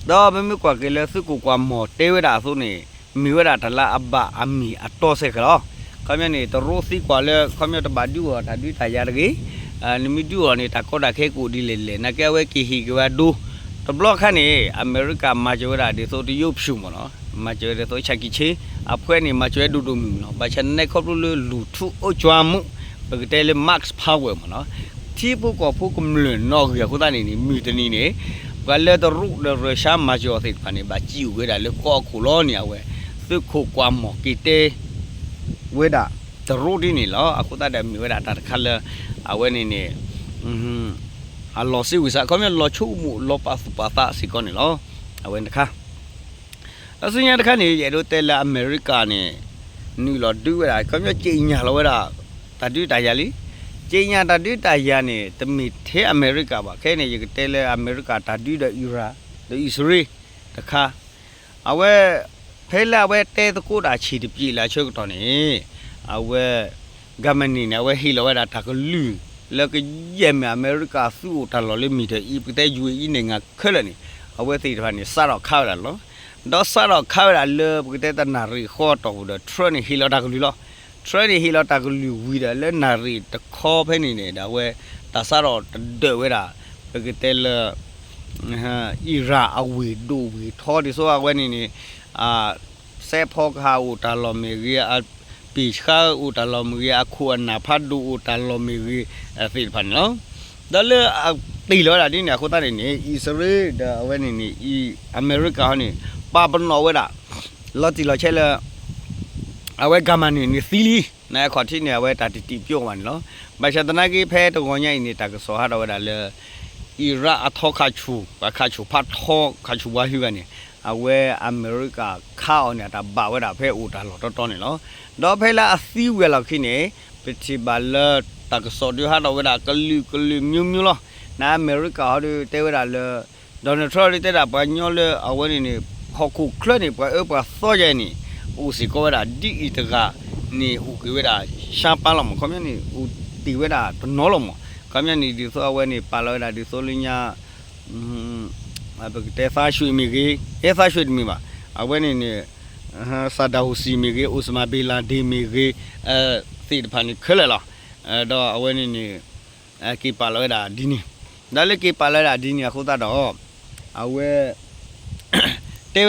ဒီးပမ့ၢ်ကွၢ်က့ၤလၢသုးခိၣ်ကွၢ်မီၢ်တဲဝဲဒၣ်အသိးန့ၣ် မ့ၢ်ဝဲဒၣ်တၢ်လၢအဘၣ်အမံၤအတီဆဲးဃဲးလီၤ. ခီပညီန့ၣ် တရူးသံကွၢ်လၢ ခီပညီတဘၣ်ဒုးအီၣ်တၢ်ဒုးတၢ်ယၤတဂ့ၤ, နမ့ၢ်ဒုးအီၣ်န့ၣ် တၢ်ကီတၢ်ခဲကအိၣ်ဒ်လဲၣ်လဲၣ် နာ်က့အဝဲက့ၤဟ့ၣ်က့ၤဝဲဒိ တဘျီခါန့ၣ် အမဲရကၤမၤစၢၤဝဲဒၣ်ဒ်သိးတရုတ်ပြည်မ့ၢ်နီၤ, မၤစၢၤဝဲဒၣ်ဒ်သိး Chiang Kai-shek အဖှဲးန့ၣ် မၤစၢၤဝဲဒိၣ်ဒိၣ်မုၢ်မုၢ်နီၤ, ဘၣ်ဆၣ်သနာ်က့ခီဖျိလၢလူၤထူအိၣ်ကွၢ်မူး ပကတဲလၢ Max Power မ့ၢ်နီၤ, ထံဖိကီၢ်ဖိကမျၢၢ်နီၣ်ဂံၢ်အဃိသတးန့ၣ်န့ၣ် မုၢ်တနံၤန့ၣ် ပှၤလၢတရူးဒီးရၢၡါမၤစၢၤအီၤသ့ၣ်တဖၣ်န့ၣ် ဘၣ်စံၣ်အိၣ်က့ၤဝဲဒၣ်လၢကီၢ်အခိၣ်လီၤန့ၣ် အဝဲ သုးခိၣ်ကွၢ်မီၢ်က့ၤတဲ ဝဲဒၣ် တရူးဒ်န့ၣ်လီၤ. အဃိသတးဒီးမ့ၢ်ဝဲဒၣ်တၢ်တခါလၢ အဝဲန့ၣ်န့ၣ် အလီၤစ့ဝံၤစး ခီပညီလီၤဆိကမိၣ်လီၤပာ်သူၣ်ပာ်သးစ့ၢ်ကီးန့ၣ်လီၤ. အဝဲန့ၣ်တခါ အဆူညါတခါန့ၣ် ယအဲၣ်ဒိးတဲလၢအမဲရကၤန့ၣ် နုာ်လီၤဒုးဝဲဒၣ် ခီပညီက့ညၣ်လီၤဝဲဒၣ် တၢ်ဒုးတၢ်ယၤလံ. က့ညၣ်တၢ်ဒုးတၢ်ယၤန့ၣ် တမ့ၢ်ထဲအမဲရကၤဘၣ်. ခဲအံၤန့ၣ် ယကတဲလၢအမဲရကၤတၢ်ဒုးဒီး Iran ဒီးအံၣ်စရ့လးတခါ အဝဲ ဖဲလၢအဝဲတဲသကိးတၢ်ဆံးတပျ့ၤလၢအဆၢကတီၢ်န့ၣ် အဝဲ Germany န့ၣ် အဝဲဟ့ၣ်လီၤဝဲဒၣ်တၢ်ကလုၢ် လၢကယဲၢ်မ့ၢ်အမဲရကၤသုးအိၣ်တၢ်လီၢ်လၢမ့ၢ်ဒီး ပကတဲ ယူၢ်အ့ၣ်အံၤ နိုင်ငံခဲလၢာ်န့ၣ် အဝဲသ့ၣ်တဖၣ်န့ၣ် စးထီၣ်ခးဝဲဒၣ်လီၤ. ဒီးစးထီၣ်ခးဝဲဒၣ်လၢပကတဲတနၣ်ရံၣ်ဃီအတီၢ်ပူၤဒီး Trump န့ၣ်ဟ့ၣ်လီၤတၢ်ကလုၢ်လီၤ. Trump န့ၣ်ဟ့ၣ်လီၤတၢ်ကလုၢ်ဝံၤဒီး လၢနၣ်ရံၣ်တခီဖဲန့ၣ်န့ၣ်ဒီး အဝဲတၢ်စးထီၣ်တဒၢးဝဲဒၣ် ပကတဲလၢ Iran အဝ့ၢ်ဒိၣ်ဝ့ၢ်ထီ ဒ်သိးအဝဲန့ၣ်န့ၣ် စဲးဖီကဟၣ်အိၣ်တၢ်လီၢ်မ့ၢ်ဂ့ၤ, အပ့ၢ်ဆှါအိၣ်တၢ်လီၢ်မ့ၢ်ဂ့ၤ, အခိၣ်အနၢ်ဖးဒိၣ်အိၣ်တၢ်လီၢ်မ့ၢ်ဂ့ၤ သ့ၣ်တဖၣ်န့ၣ်လီၤ. ဒီးလၢအတ့ၢ်လီၤဝဲဒၣ်ဒ်န့ၣ်အဃိသတးန့ၣ်န့ၣ် အံၣ်စရ့လးဒီးအဝဲန့ၣ်န့ၣ် အမဲရကၤဟီန့ၣ် ပာ်ပနီၣ်ဝဲဒၣ် လီၤတံၢ်လီၤဆဲးလၢ အဝဲ Germany န့ၣ်သံလံ, နခီၣ်ထံးန့ၣ် အဝဲတၢ်တတံာ်ပျိၣ်ဘၣ်န့ၣ်လီၤ. ဘၣ်ဆၣ်သနာ်က့ ဖဲတဂီၤညါအံၤန့ၣ် တၢ်ကစီၣ်ဟးထီၣ်ဝဲဒၣ်လၢ Iran အထီခးဆူၣ်, ပှၤခးဆူၣ်ဖးထီ, ခးဆူၣ်ပှၤဟုဂၤန့ၣ် အဝဲအမဲရကၤခးအီၤန့ၣ် အတၢ်ဘၣ်ဝဲဒၣ်ဖဲအိၣ်တၢ်လီၢ်တီတီန့ၣ်လီၤ. ဒီးဖဲလၢအသံဝံၤအလီၢ်ခံန့ၣ် ပထံၣ်ဘၣ်လၢတၢ်ကစီၣ်ဒုးဟးထီၣ်ဝဲဒၣ်ကလုာ်ကလုာ် မျိုးမျိုး လီၤ. နအမဲရကၤဟီဒုးတဲဝဲဒၣ်လၢ Donald Trump ဒုးတဲဒၣ်ပှၤကညီလၢအဝဲန့ၣ်န့ၣ် ဟီၣ်ခိၣ်ချၢန့ၣ် ပှၤအၢပှၤသီယဲန့ၣ် အိၣ်စ့ၢ်ကီးဝဲဒၣ်ဒ်အံၤတဂၤန့ၣ် အိၣ်က့ၤဝဲဒၣ် ဆါပၢလီၤမး, ခီပညီန့ၣ် အိၣ်တ့ၢ်ဝဲဒၣ်တနီၤလီၤမး, ခီပညီန့ၣ် ဒ်သိးအဝဲန့ၣ် ပာ်လီၤဝဲဒၣ်ဒ်သိးလၢညါ ပကတဲ Saddam Hussein မ့ၢ်ဂ့ၤ, အဲ Saddam Hussein မ့ၢ်ဂ့ၤ, Osama bin Laden မ့ၢ်ဂ့ၤ, သ့ၣ်တဖၣ်န့ၣ်ခဲလၢာ်လီၤ. ဒီးအဝဲန့ၣ်န့ၣ် က့ၤပာ်လီၤဝဲဒၣ်ဒ်န့ၣ်, ဒီးလၢက့ၤပာ်လီၤဝဲဒၣ်ဒ်န့ၣ်အဃိသတးဒီး အဝဲ တဲဝဲ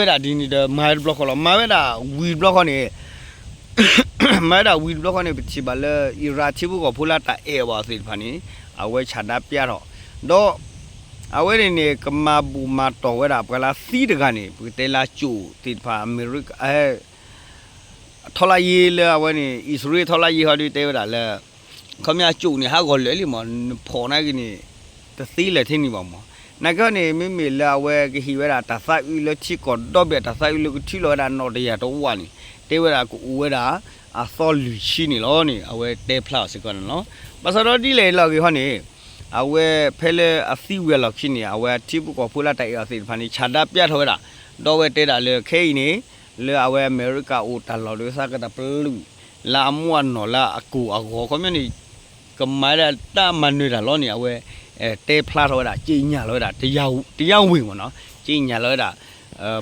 ဒၣ်ဒ်န့ၣ်ဒီး မၤဝဲတဘျီဃီလီၤ. မၤဝဲဒၣ်ဝံၤတဘျီဃီန့ၣ် မၤဝဲဒၣ်ဝံၤတဘျီဃီန့ၣ် ပထံၣ်ဘၣ်လၢ Iran ထံဖိကီၢ်ဖိလၢတၢ်အဲၣ်အီၤဘၣ်သ့ၣ်တဖၣ်န့ၣ် အဝဲဆန္ဒပြထီၣ်, ဒီး အဝဲန့ၣ်န့ၣ် ကမၤဘူၣ်မၤတီၢ်ဝဲဒၣ်ပှၤလၢသံတဂၤန့ၣ် ပကတဲလၢကၠိၣ်သ့ၣ်တဖၣ် အမဲရကၤ ထီလါယ့လၢအဝဲန့ၣ် အံၣ်စရ့လးထီလါယ့ဟီဒုးတဲဝဲဒၣ်လၢ ခီပညီကၠိၣ်န့ၣ် ဟးဂီၤလၢာ်လံမး, နဖီၣ်နာ်က့န့ၣ် တသ့လၢာ်ထဲန့ၣ်ဘၣ်မး. နာ်က့န့ၣ် မ့မ့ၢ်လၢအဝဲကဟ့ၣ်ဝဲဒၣ်တၢ်သးအုးလၢထံကီၢ်ဒီဘ့ၣ် တၢ်သးအုးလၢကထုးလီၤဝဲဒၣ်နီၣ်တယၢ်တဝၢန့ၣ် တဲဝဲဒၣ်ကအိၣ်ဝဲဒၣ် အသီလွံၢ်ဆံန့ၣ်လီၤန့ၣ် အဝဲတဲဖျါအီၤစ့ၢ်ကီးန့ၣ်လီၤ. ဘၣ်ဆၣ်ဒီးဒ်လဲၣ်လီၤဂ့ၤဟီန့ၣ် အဝဲဖဲလၢအသံဝံၤအလီၢ်ခံန့ၣ် အဝဲအထံဖိကီၢ်ဖိလၢတၢ်အဲၣ်အီၤသ့ၣ်တဖၣ်န့ၣ် ဆန္ဒပြထီၣ်ဝဲဒၣ်, ဒီးအဝဲတဲဒၣ်လၢခဲအံၤန့ၣ် လၢအဝဲအမဲရကၤအိၣ်တၢ်လီၢ်ဒီးသးကတၢၢ်ပျုၢ် လၢအမိၢ်အနီၢ်လၢအကိၢ်အဂီၤ ခီပညီန့ၣ် ကမၤဒၣ်တၢ်မၤနၢၤတၢ်လီၤန့ၣ် အဝဲ တဲဖျါထီၣ်ဝဲဒၣ် ကြေညာလီၤဝဲဒၣ် တရားဝင်ပေါ့နော် ကြေညာလီၤဝဲဒၣ်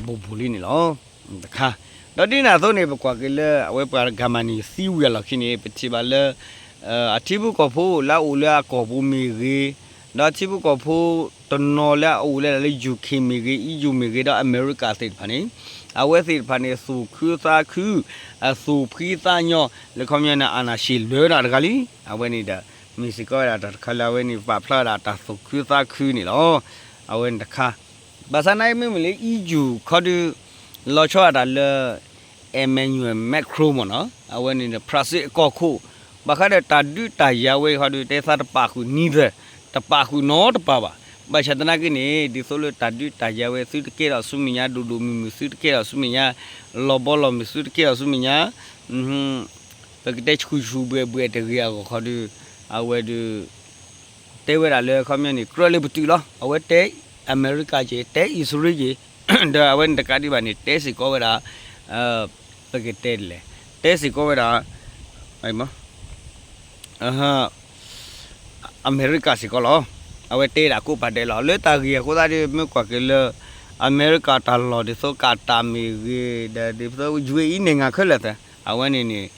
ဘူးဘူးလံန့ၣ်လီၤ. တခါ ဒီးဒ်န့ၣ်အသိးန့ၣ် ပကွၢ်က့ၤလၢအဝဲပှၤ Germany သံဝံၤအလီၢ်ခံန့ၣ် ပထံၣ်ဘၣ်လၢ အထံဖိကီၢ်ဖိလၢအအိၣ်လၢအကီၢ်ပူၤမ့ၢ်ဂ့ၤ, ဒီးထံဖိကီၢ်ဖိတနီၤလၢအအိၣ်လၢဒၣ်လၢ UK မ့ၢ်ဂ့ၤ, EU မ့ၢ်ဂ့ၤ, ဒီးအမဲရကၤသ့ၣ်တဖၣ်န့ၣ် အဝဲသ့ၣ်တဖၣ်န့ၣ် သူၣ်ခုသးခု အသူၣ်ဖှံသးညီ လၢခီပညီန့ၣ် အာဏာရှင်လဲၤဝဲဒၣ်တဂၤလံ. အဝဲန့ၣ်ဒီး မ့ၢ်စ့ၢ်ကီးဝဲဒၣ်တၢ်တခါလၢအဝဲန့ၣ် ပာ်ဖျါဝဲဒၣ်တၢ်သူၣ်ခုသးခုန့ၣ်လီၤ. အဝဲန့ၣ်တခါ ဘၣ်ဆၣ်နာ်က့မ့မ့ၢ်လၢ EU ခီဒုး လီၤဆီဒၣ်တၢ်လၢ Emmanuel Macron မ့ၢ်နီၤ အဝဲန့ၣ် ဖရၣ်စ့ၣ်အကီၢ်ခိၣ် ဘၣ်ဃးဒီးတၢ်ဒုးတၢ်ယၤဝဲခီဒုး တဲသးတပာ်ဃုာ် neither တပာ်ဃုာ်နီတပၤဘၣ်. ဘၣ်ဆၣ်သနာ်က့န့ၣ် ဒ်သိးလၢတၢ်ဒုးတၢ်ယၤဝဲ သုတကဲထီၣ်ဆူမဲာ်ညါ ဒိၣ်ဒိၣ်မုၢ်မုၢ် သုတကဲထီၣ်ဆူမဲာ်ညါ လီၤဘီလီၤမုၢ် သုတကဲထီၣ်ဆူမဲာ်ညါ ပကတဲဆူၣ်ဆူၣ်ဘှဲၣ်ဘှဲၣ်တဂ့ၤအဂီၢ်ခီဒုး အဝဲဒုး တဲဝဲဒၣ်လၢခီပညီန့ၣ် ကြၢးလၢပတုာ်လီၤ. အဝဲတဲအမဲရကၤက့ၤ တဲအံၣ်စရ့လးက့ၤ ဒီးအဝဲန့ၣ်တကးဒံးဘၣ်န့ၣ် တဲစ့ၢ်ကီးဝဲဒၣ် ပကတဲဒ်လဲၣ် တဲစ့ၢ်ကီးဝဲဒၣ် အမဲရကၤစ့ၢ်ကီးလီၤ. အဝဲတဲဒၣ်ကိးပာ်ဒဲးလီၤ. လၢတၢ်ဂ့ၢ်အဃိသတးဒီး မ့ၢ်ကွၢ်က့ၤလၢ အမဲရကၤတၢ်လီၢ်ဒ်သိး ကၤတၢ်မ့ၢ်ဂ့ၤ ဒီးဒ်သိး ယူၢ်အ့ၣ်အံၤ နိုင်ငံခဲလၢာ်သ့ၣ် အဝဲန့ၣ်န့ၣ်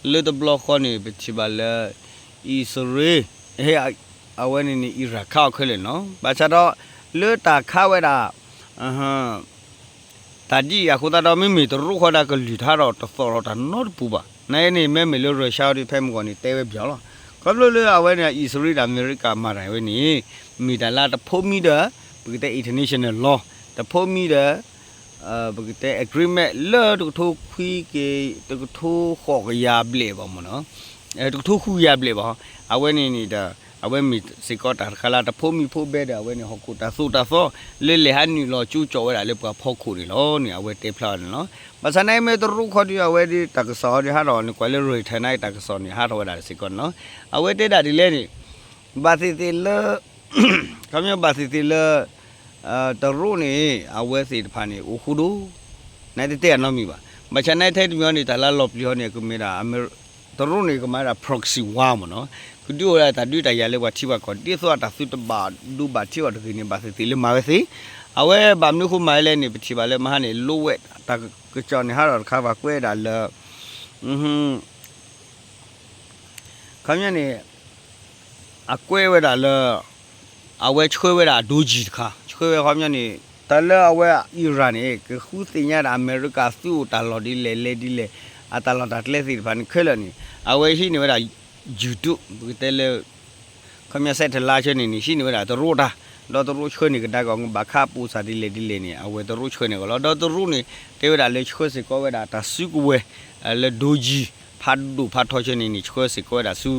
လၢတဘျီဃီန့ၣ် ပထံၣ်ဘၣ်လၢ အံၣ်စရ့လး အဝဲန့ၣ်န့ၣ် အံရၣ်ခးအီၤခဲလၢာ်နီၤ. ဘၣ်ဆၣ်ဒီး လၢတၢ်ခးဝဲဒၣ် တၢ်ဒ်အံၤအဃိသတးဒီး မ့မ့ၢ်တရူးဃီဒၣ်ကလုၢ်ထါဒီးတသီၣ်ထီၣ်တၢ်နီတပူၤဘၣ်. နာ်က့န့ၣ် မ့မ့ၢ်လၢ Russia ဒုး ဖဲမုၢ်ဂီၢ်န့ၣ် တဲဝဲပျီလီၤ. ခီဖျိလၢအဝဲန့ၣ် အံၣ်စရ့လးဒီးအမဲရကၤမၤတၢ်ဝဲန့ၣ် မ့ၢ်တၢ်လၢတဖိးမံဒီး ပကတဲ international law တဖိးမံဒီး ပကတဲ agreement လၢတကထိခွံက့ၤ တကထိဃိးကယၤဘျဲၣ်ဘၣ်မ့ၢ်နီၤ. တကထိဃုကယၤဘျဲၣ်ဘၣ်. အဝဲန့ၣ်န့ၣ်ဒီး အဝဲမ့ၢ်စ့ၢ်ကီးတၢ်တခါလၢတဖိးမံဖိးဘဲဒီး အဝဲန့ၣ်ဟီၣ်ခိၣ်တၢ်သိၣ်တၢ်သီ လၢလဲၤဟးနုာ်လီၤကၠိကၠီဝဲဒၣ်လၢပှၤဖီခိၣ်န့ၣ်လီၤန့ၣ် အဝဲတဲဖျါဝဲန့ၣ်လီၤ. ဘၣ်ဆၣ်နာ်က့မ့ၢ်တရူးခီဒုး အဝဲဒၣ်တၢ်ကစီၣ်အီၤဒုးဟးထီၣ်န့ၣ် ကွၢ်လၢ Reuters နာ်က့တၢ်ကစီၣ်န့ၣ် ဟးထီၣ်ဝဲဒၣ်စ့ၢ်ကီးန့ၣ်လီၤ. အဝဲတဲဒၣ်ဒ်လဲၣ်န့ၣ် ဘၣ်သ့ၣ်သ့ၣ်လၢ ခီပညီဘၣ်သ့ၣ်သ့ၣ်လၢ တရူးန့ၣ် အဝဲသ့ၣ်တဖၣ်န့ၣ် အိၣ်ဃူဒိၣ် နတတဲအနီတမံၤဘၣ်. ဘၣ်ဆၣ်နာ်က့ထဲတမံၤအံၤန့ၣ် တၢ်လၢလီၤပျံၤအီၤန့ၣ် ကမ့ၢ်ဒၣ် တရူးန့ၣ် ကမၤဒၣ် proxy war မ့ၢ်နီၤ, ကဒုးအိၣ်ဒၣ်တၢ်ဒုးတၢ်ယၤလၢပှၤထံပှၤကီၢ် ဒ်သိးအတၢ်သုတဘၣ်ဒိဘၣ်ထံးအီၤတဂ့ၤန့ၣ် ဘၣ်သ့ၣ်သ့ၣ်လၢမၤဝဲသ့. အဝဲဘၣ်မနုၤဃိမၤဝဲလဲၣ်န့ၣ် ပထံၣ်ဘၣ်လၢမဟါန့ၣ် လိဝဲ တၢ်ကစီၣ်န့ၣ် ဟးထီၣ်တခါ ပှၤကွဲးဒၣ်လၢ ခီပညီန့ၣ် အကွဲးဝဲဒၣ်လၢ အဝဲဆှၢဝဲဒၣ် ဒိကံၤ တခါ ဆှၢဝဲခီပညီန့ၣ် တၢ်လၢအဝဲ Iran န့ၣ် ကဃုသ့ၣ်ညါဒၣ်အမဲရကၤသုးအိၣ်တၢ်လီၢ်ဒ်လဲၣ်လဲၣ်ဒ်လဲၣ် အတၢ်လီၢ်တၢ်ကျဲသ့ၣ်တဖၣ်န့ၣ်ခဲလၢာ်န့ၣ် အဝဲဟံးန့ၢ်ဝဲဒၣ် YouTube ပကတဲလၢ ခီပညီ satellite ဆၢန့ၣ်န့ၣ် ဟံးန့ၢ်ဝဲဒၣ်တရူးတၢ်, ဒီးတရူးဆှၢန့ၢ်ကဒါက့ၤအီၤ ဘၣ်ခးပိာ်စၢ်ဒ်လဲၣ်ဒ်လဲၣ်န့ၣ် အဝဲတရူးဆှၢန့ၢ်ကီးလီၤ. ဒီးတရူးန့ၣ် တဲဝဲဒၣ်လၢဆှၢစ့ၢ်ကီးဝဲဒၣ်တၢ်စုကဝဲၤ လၢဒိကံၤ ဖးဒိၣ်ဖးထီဆၢန့ၣ်န့ၣ် ဆှၢစ့ၢ်ကီးဝဲဒၣ်ဆူ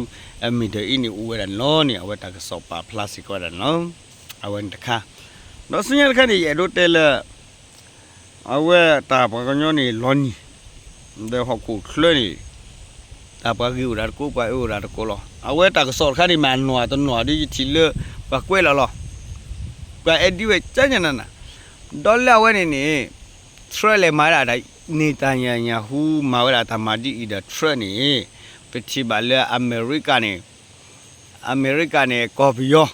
Middle East န့ၣ်အိၣ်ဝဲဒၣ်န့ၣ်လီၤန့ၣ် အဝဲတၢ်ကစီၣ်ပာ်ဖျါစ့ၢ်ကီးဝဲဒၣ်န့ၣ်လီၤ. အဝဲန့ၣ်တခါ, ဒီးဆူညါတခါန့ၣ် ယအဲၣ်ဒိးတဲလၢ အဝဲတၢ်ပှၤကညီန့ၣ်လီၤနံၤ ဒီးဟီၣ်ခိၣ်ချၢန့ၣ် တၢ်ပှၤဂ့ၤအိၣ်ဒၣ်တကိး ပှၤအၢအိၣ်ဒၣ်တကိးလီၤ. အဝဲတၢ်ကစီၣ်တခါန့ၣ် မ့ၢ်အနီၢ်တနီၢ်ဒ်ယထံၣ်လၢ ပှၤကွဲးလီၤလီၤ. ပှၤအဲၣ်ဒိးဝဲကညနနၤ, ဒီးလၢအဝဲန့ၣ်န့ၣ် Trump လဲၤမၤဒၣ် Netanyahu မၤဝဲဒၣ်တၢ်မၤဒ်အံၤဒီး Trump န့ၣ် ပထံၣ်ဘၣ်လၢအမဲရကၤန့ၣ် အမဲရကၤန့ၣ် ကီၢ်ပယီၤ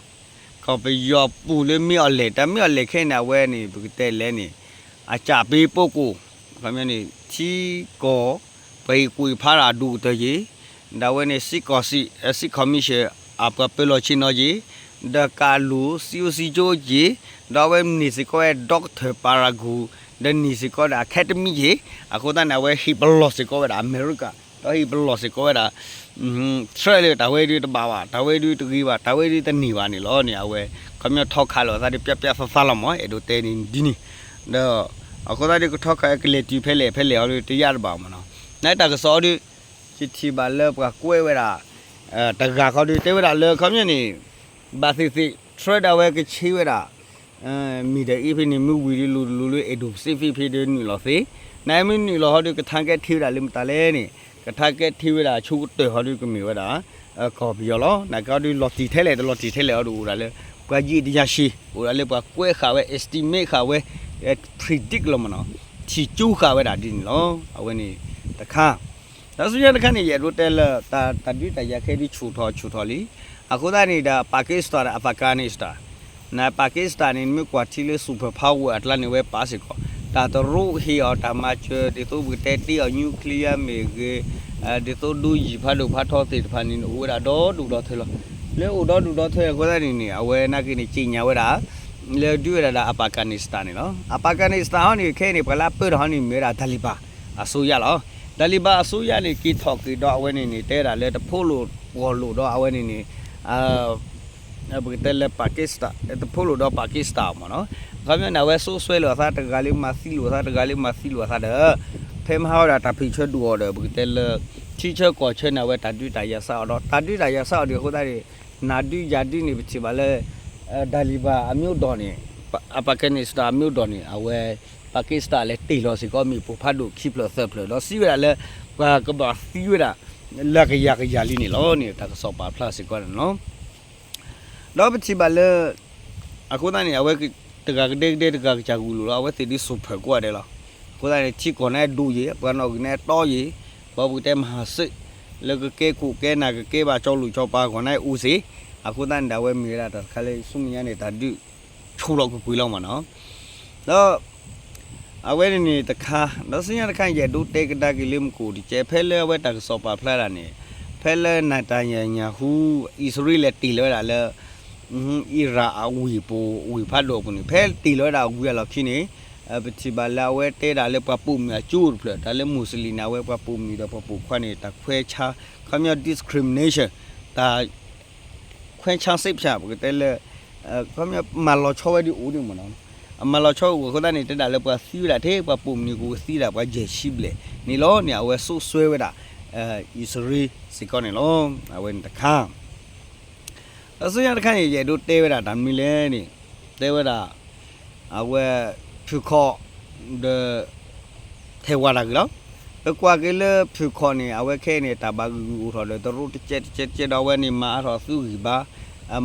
ကီၢ်ပယီၤပူၤလၢမ့ၢ်အီၤလဲၣ် တၢ်မ့ၢ်အီၤလဲၣ်ခဲအံၤန့ၣ် အဝဲန့ၣ် ပကတဲလဲၣ်န့ၣ် အကၠၣ်ပ့ၤပိကိၢ် ခီပညီန့ၣ် ထံကီၢ် ပှၤဟ့ၣ်ကူၣ်ဖးဒိၣ်အဒူၣ်ကတၢၢ်ယ့ၤ, ဒီးအဝဲန့ၣ် စစ်ကောင်စီ စစ် commission အပှၤပၢလီၤဆ့ၣ်နီၤယ့ၤ, ဒီးကးလူၤ စစ်ဦးစီးချုပ် ယ့ၤ, ဒီးအဝဲန့ၢ်စ့ၢ်ကီးဝဲ Doctor Paragon ဒီးန့ၢ်စ့ၢ်ကီးဒီး Academy ယ့ၤ, အဃိသတးန့ၣ် အဝဲဟ့ၣ်ပလီၢ်စ့ၢ်ကီးဝဲဒၣ်အမဲရကၤ ဒီးဟ့ၣ်ပလီၢ်စ့ၢ်ကီးဝဲဒၣ် Trump လၢတၢ်ဝဲဒုးတဘၣ်ဘၣ် တၢ်ဝဲဒုးတဂ့ၤဘၣ် တၢ်ဝဲဒုးတန့ၢ်ဘၣ်န့ၣ်လီၤန့ၣ် အဝဲ ခီပညီထီခးလိာ်အသးဒ်ပျၢ်ပျၢ်သးသးလီၤမး အဲၣ်ဒိးတဲန့ၣ်ဒ်န့ၣ်, ဒီး အဃိသတးဒ်ကထီခးကလဲၤတုၤဖဲလဲၣ်ဖဲလဲၣ်ဟီဒ်တယၢ်တဘၣ်မးနီၤ, နတၢ်ကစီၣ်အီၤဒ် ယထံၣ်ဘၣ်လၢပှၤကွဲးဝဲဒၣ် တဂၤခီဒုးတဲဝဲဒၣ်လၢခီပညီန့ၣ် ဘၣ်သ့ၣ်သ့ၣ် Trump ဒၣ်ဝဲကဆ့ဝဲဒၣ် Middle East ဖဲန့ၣ် မ့ၢ်ဝံၤဒ်လိၤလိၤလၢ Indo-Pacific ဖဲဒ်နုာ်လီၤသ့, နမ့ၢ်နုာ်လီၤဟီဒ်ကထါကဲထံဝဲဒၣ်လၢမတၤလဲၣ်န့ၣ် ကထါကဲထံဝဲဒၣ်ဆိကတၢၢ်ဟီဒ်ကမ့ၢ်ဝဲဒၣ် ကီၢ်ပယီၤလီၤ. နကီဒ်လီၤတံၢ်ထဲလဲၣ် တလီၤတံၢ်ထဲလဲၣ်ဟီဒ်အိၣ်ဒၣ်လၢ ပှၤယံာ်တယၤဆံး အိၣ်ဒၣ်လၢပှၤကွဲးဃာ်ဝဲ estimate ဃာ်ဝဲ predict လီၤမးနီၤ, ထံၣ်ကၠိဃာ်ဝဲဒၣ်ဒ်န့ၣ်လီၤ. အဝဲန့ၣ်တခါ ဒီးဆူညါတခါန့ၣ် ယအဲၣ်ဒိးတဲလၢ တၢ်ဒုးတၢ်ယၤခဲဒုးဆူၣ်ထီၣ်ဆူၣ်ထီၣ်လံ. အဃိသတးန့ၣ်ဒီး Pakistan ဒီး Afghanistan န Pakistan န့ၣ် မ့ၢ်ကွၢ်ထံလၢ superpower အကျါန့ၣ် ဝဲပာ်စ့ၢ်ကီး တၢ်တရူးဟ့ၣ်အီၤတၢ်မၤစၢၤ ဒ်သိးပကတဲတ့အီၤ nuclear မ့ၢ်ဂ့ၤ, ဒ်သိးဒိယံၤဖးဒိၣ်ဖးထီသ့ၣ်တဖၣ်န့ၣ် အိၣ်ဝဲဒၣ်ဒီဒူၣ်ဒီထၢလီၤ. လၢအိၣ်ဒီဒူၣ်ဒီထၢအဃိသတးန့ၣ်န့ၣ် အဝဲနာ်က့န့ၣ် ကြေညာဝဲဒၣ် လၢဒုးဝဲဒၣ်ဒီး Afghanistan န့ၣ်လီၤ. Afghanistan ဟီန့ၣ် ခဲအံၤန့ၣ် ပှၤလၢအပၢတၢ်ဟီန့ၣ် မ့ၢ်ဝဲဒၣ် Taliban အစိုးရလီၤ. Taliban အစိုးရန့ၣ် က့ၤထီၣ်က့ၤဒီးအဝဲန့ၣ်န့ၣ် တဲဝဲဒၣ်လၢတဖိးလိာ်ပှီၢ်လိာ်ဒီးအဝဲန့ၣ်န့ၣ် ပကတဲလၢ Pakistan တဖိးလိာ်ဒီး Pakistan မ့ၢ်နီၤ. အခီပညီန့ၣ် အဝဲစိာ်ဆှဲလိာ်အသး တဂၤလၢမၤသံလိာ်အသး တဂၤလၢမၤသံလိာ်အသးဒီး ဖဲမဟါဝဲဒၣ်တၢ်ဖံးဆၢဒိၣ်အီၤဒီး ပကတဲလၢ ထံဆၢကီၢ်ဆၢန့ၣ် အဝဲတၢ်ဒုးတၢ်ယၤစးအီၤဒီး တၢ်ဒုးတၢ်ယၤစးအီၤဒ်အဃိသတးန့ၣ် နၤဒုးယၤဒုးန့ၣ် ပထံၣ်ဘၣ်လၢ Taliban အမျိုးဒီးန့ၣ် Afghanistan အမျိုးဒီးန့ၣ် အဝဲ Pakistan လဲၤတ့ၢ်လီၤစ့ၢ်ကီးမ့ၣ်ပိၢ်ဖးဒိၣ်ခံဖျၢၣ်သၢဖျၢၣ် ဒီးစံးဝဲဒၣ်လၢ ပှၤကဘၣ်သံဝဲဒၣ် လၢကယၤကယၤလံန့ၣ်လီၤန့ၣ် တၢ်ကစီၣ်ပာ်ဖျါစ့ၢ်ကီးန့ၣ်လီၤ. ဒီးပထံၣ်ဘၣ်လၢ အဃိသတးန့ၣ် အဝဲတဂၤကဒဲကဒဲ တဂၤကစၢ်ဂုာ်လိာ်လီၤ အဝဲသ့ၣ်ဒ် superpower ဒဲးလီၤ. အဃိသတးန့ၣ် ထံကီၢ်န့ၣ်ဒိၣ်ယ့ၤ ပှၤနီၣ်ဂံၢ်န့ၣ်တီယ့ၤ ပှၤပကတဲ မဟာစစ် လၢကကဲခိၣ်ကဲနၢ် ကကဲဘၣ်ကၠီလူၢ်ကၠီပၤ ဂီၢ်န့ၣ်အိၣ်စ့ၢ်, အဃိသတးန့ၣ်ဒီး အဝဲမ့ၢ်ဝဲဒၣ်တၢ်တခါလၢ ဆူမဲာ်ညါန့ၣ် တၢ်ဒုးဆူၣ်လီၤကွ့ၢ်ကွ့ၢ်လီၤမ့ၢ်နီၤ. ဒီး အဝဲန့ၣ်န့ၣ်တခါ, ဒီးဆူညါတခါ ယအဲၣ်ဒိးတဲကဒါက့ၤလၢမုၢ်ကအိၣ်တကဲ ဖဲလၢအဝဲတၢ်ကစီၣ်ပာ်ဖျါဒၣ်န့ၣ်, ဖဲလၢ Netanyahu အံၣ်စရ့လးတ့ၢ်လီၤဝဲဒၣ်လၢ Iran အဝ့ၢ်ပူၤ ဝ့ၢ်ဖးဒိၣ်အပူၤန့ၣ် ဖဲတ့ၢ်လီၤဝဲဒၣ်ဝံၤအလီၢ်ခံန့ၣ်, ပထံၣ်ဘၣ်လၢအဝဲတဲဒၣ်လၢပှၤပိာ်မုၣ်အကၠိတဖျၢၣ် တၢ်လၢ Muslim န့ၣ် အဝဲပှၤပိာ်မုၣ်ဒီးပှၤပိာ်ခွါန့ၣ် တၢ်ခွဲးဆါ ခီပညီ discrimination တၢ် ခွဲးဆါစိတ်ဖြာ ပကတဲလၢ ခီပညီမၤလီၤဆီဝဲဒ်အိၣ်ဒ်မ့ၢ်နီၤ, အမၤလီၤဆီအိၣ်အဃိသတးန့ၣ် တဲဒၣ်လၢပှၤသံဝဲဒၣ်ထဲ ပှၤပိာ်မုၣ်န့ၣ် ကသံဒၣ်ပှၤယဲၢ်ဆံဘျဲၣ်န့ၣ်လီၤန့ၣ် အဝဲစိာ်ဆှဲဝဲဒၣ် အံၣ်စရ့ စ့ၢ်ကီးန့ၣ်လီၤ. အဝဲန့ၣ်တခါ ဒီးဆူညါတခါန့ၣ် ယအဲၣ်ဒိးတဲဝဲဒၣ်တၢ်မနုၤလဲၣ်န့ၣ် တဲဝဲဒၣ် အဝဲ ဖုၣ်ခီၣ် ဒီး ထဲၣ်ဝၣ်တၢ်ဂ့ၢ်လီၤ. ပကွၢ်က့ၤလၢဖုၣ်ခီၣ်န့ၣ် အဝဲခဲအံၤန့ၣ် တၢ်ဘၣ်ဂုာ်ဂုာ်အိၣ်ထီၣ်ဒီးတရူးတကဲးတကဲးတကဲးဒီး အဝဲန့ၣ်မၤအါထီၣ်သုးဂံၢ်ဘါ,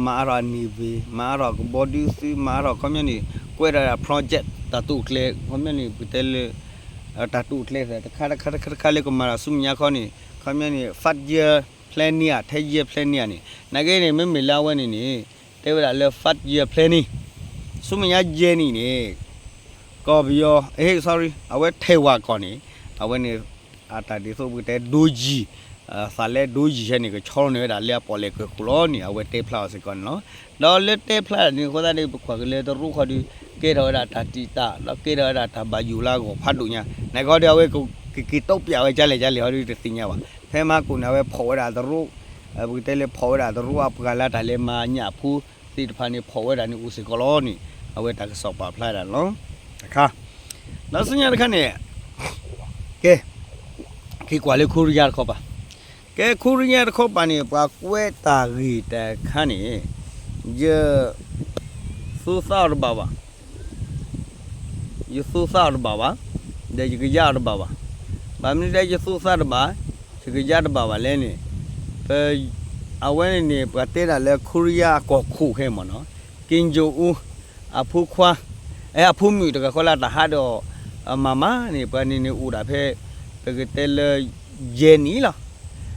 မၤအါထီၣ်အ navy, မၤအါထီၣ်ကဘီဒုသုး, မၤအါထီၣ်ခီပညီန့ၣ် ကွဲးထီၣ်ဝဲဒၣ် project တၢ်တိာ်ကျဲၤ ခီပညီန့ၣ် ပတဲလၢ တၢ်တိာ်ကျဲၤသ့ၣ်တခါတခါတခါတခါလၢကမၤတၢ်ဆူမဲာ်ညါခီန့ၣ် ခီပညီန့ၣ် five year planning ဧါ ten year planning ဧါန့ၣ် နာ်က့န့ၣ် မ့မ့ၢ်လၢအဝဲန့ၣ်န့ၣ် တဲဝဲဒၣ်လၢ five year planning ဆူမဲာ်ညါယဲၢ်နံၣ်န့ၣ် ကီၢ်ပယီၤ sorry အဝဲထဲၣ်ဝၣ်ကီၢ်န့ၣ် အဝဲန့ၣ် အတၢ်ဒ်သိးပကတဲဒိယံၤ သးလဲဒိယံၤဟဲန့ၣ် ကဆီလီၤန့ၢ်ဝဲဒၣ်လၢအပီၣ်လဲၣ်ကၢၢ်ခိၣ်လီၤန့ၣ် အဝဲတဲဖျါအီၤစ့ၢ်ကီးန့ၣ်လီၤ. ဒီးလၢတဲဖျါန့ၣ်အဃိသတးဒီး ပကွၢ်က့ၤလၢတရူးခီဒီး ကဲထီၣ်ဝဲဒၣ်တၢ်တံာ်တာ် ဒီးကဲထီၣ်ဝဲဒၣ်တၢ်ဘၣ်ယိၣ်လၢအဂီၢ်ဖးဒိၣ်ညါ နာ်က့ဒီးအဝဲကက့ၤတိပျးဝဲကလဲၣ်ကလဲၣ်ဟီဒီးတသ့ၣ်ညါဘၣ်. ဖဲမဟါကိၣ်န့ၣ် အဝဲဖီၣ်ဝဲဒၣ်တရူး ပကတဲလၢဖီၣ်ဝဲဒၣ်တရူးအပှၤလၢတၢ်လဲၤမၤညၣ်ဖိသ့ၣ်တဖၣ်န့ၣ် ဖီၣ်ဝဲဒၣ်န့ၣ်အိၣ်စ့ၢ်ကီးလီၤန့ၣ် အဝဲတၢ်ကစီၣ်ပာ်ဖျါဒၣ်န့ၣ်လီၤ. တခါ ဒီးဆူညါတခါန့ၣ် ကဲ က့ၤကွၢ်လၢခိရံယါတခီပၤ ကဲ ခိရံယါတခီပၤန့ၣ် ပှၤကွဲးတၢ်ဂ့ၢ်တခါန့ၣ် ယ သူသးအီၤတဘၣ်ဘၣ်, ယသူသးအီၤတဘၣ်ဘၣ်, ဒီးယကယါအီၤတဘၣ်ဘၣ်. ဘၣ်မနုၤဒဲးယသူသးတဘၣ်, ယကယါတဘၣ်ဘၣ်လဲၣ်န့ၣ် ပ အဝဲန့ၣ်န့ၣ် ပှၤတဲဒၣ်လၢခိရံယါအကီၢ်ခိၣ်ခဲအံၤမ့ၢ်နီၤ က့ၣ်ကၠိၣ်အူ အဖိခွါ အဲ အဖိမုၣ်တဂၤဃီလၢတၢ်ဟးဒီး အမၤမၤန့ၣ် ပှၤန့ၣ်န့ၣ်အိၣ်ဒၣ်ဖဲ ပကတဲလၢ ယဲၢ်နံၣ်လီၤ.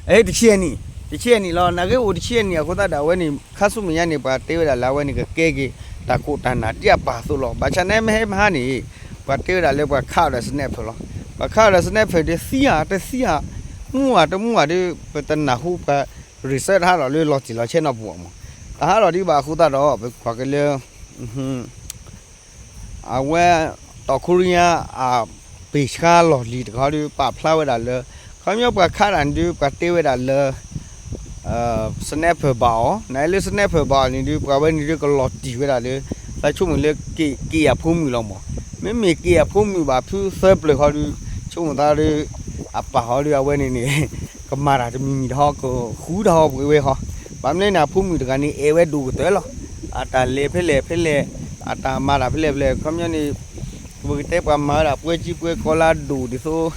အဲ တဆံယဲၢ်နံၣ်, တဆံယဲၢ်နံၣ်လီၤ. နာ်က့အိၣ်တဆံယဲၢ်နံၣ်အဃိသတးဒီး အဝဲန့ၣ် ခါဆူမဲာ်ညါန့ၣ် ပှၤတဲဝဲဒၣ်လၢအဝဲန့ၣ်ကကဲက့ၤ တၢ်ခိၣ်တၢ်နၢ်ဒ်အပၢ်အသိးလီၤ. ဘၣ်ဆၣ်န့ၣ်မ့ၢ်ဟဲမဟါန့ၣ် ပှၤတဲဝဲဒၣ်လၢပှၤခးအီၤဒီး sniper လီၤ. ပှၤခးအီၤဒီး sniper ဒီးသံဧါ တသံဧါ, မူဧါ တမူဧါဒီး ပတနၢ်ဟူပှၤ research တဟးထီၣ်လၢလီၤတံၢ်လီၤဆဲးနီတပူၤအီၤမး. တဟးထီၣ်ဒံးဘၣ်အဃိသတးဒီး ပကွၢ်က့ၤလၢ အဝဲ တီခိရံယါ အပ့ၤဆှါလီၢ်လံၤတခီဒီး ပာ်ဖျါဝဲဒၣ်လၢ ခီပညီပှၤခးတၢ်န့ၣ်ဒုး ပှၤတဲဝဲဒၣ်လၢ sniper ဘၣ်အီၤ, နလၢ sniper ဘၣ်အီၤန့ၣ်ဒုး ပှၤဝဲန့ၣ်ဒုးကလီၤတံၢ်ဝဲဒၣ်လၢ သးဆိကမိၣ်လၢက့ၤ က့ၤအဖိမုၣ်လီၤမး. မ့မ့ၢ်က့ၤအဖိမုၣ်ဘၣ်ဖုသၢပျၢၤခီဒီး ဆိကမိၣ်သးဒီး အပၢ်ဟီဒီး အဝဲန့ၣ်န့ၣ် ကမၤတၢ်တမံၤမံၤတဟီ ကဃုတၢ်ဟီပှဲၤဝဲဟီ. ဘၣ်မနုၤန့ၣ် အဖိမုၣ်တဂၤန့ၣ် အဲၣ်ဝဲဒိၣ်ကတၢၢ်လီၤ. အတၢ်လဲၤဖဲလဲၣ်ဖဲလဲၣ်, အတၢ်မၤတၢ်ဖဲလဲၣ်ဖဲလဲၣ် ခီပညီန့ၣ် ပကတဲပှၤမၤဝဲဒၣ်ပွဲကြီးပွဲကောင်းလၢအဒိၣ်ဒ်သိး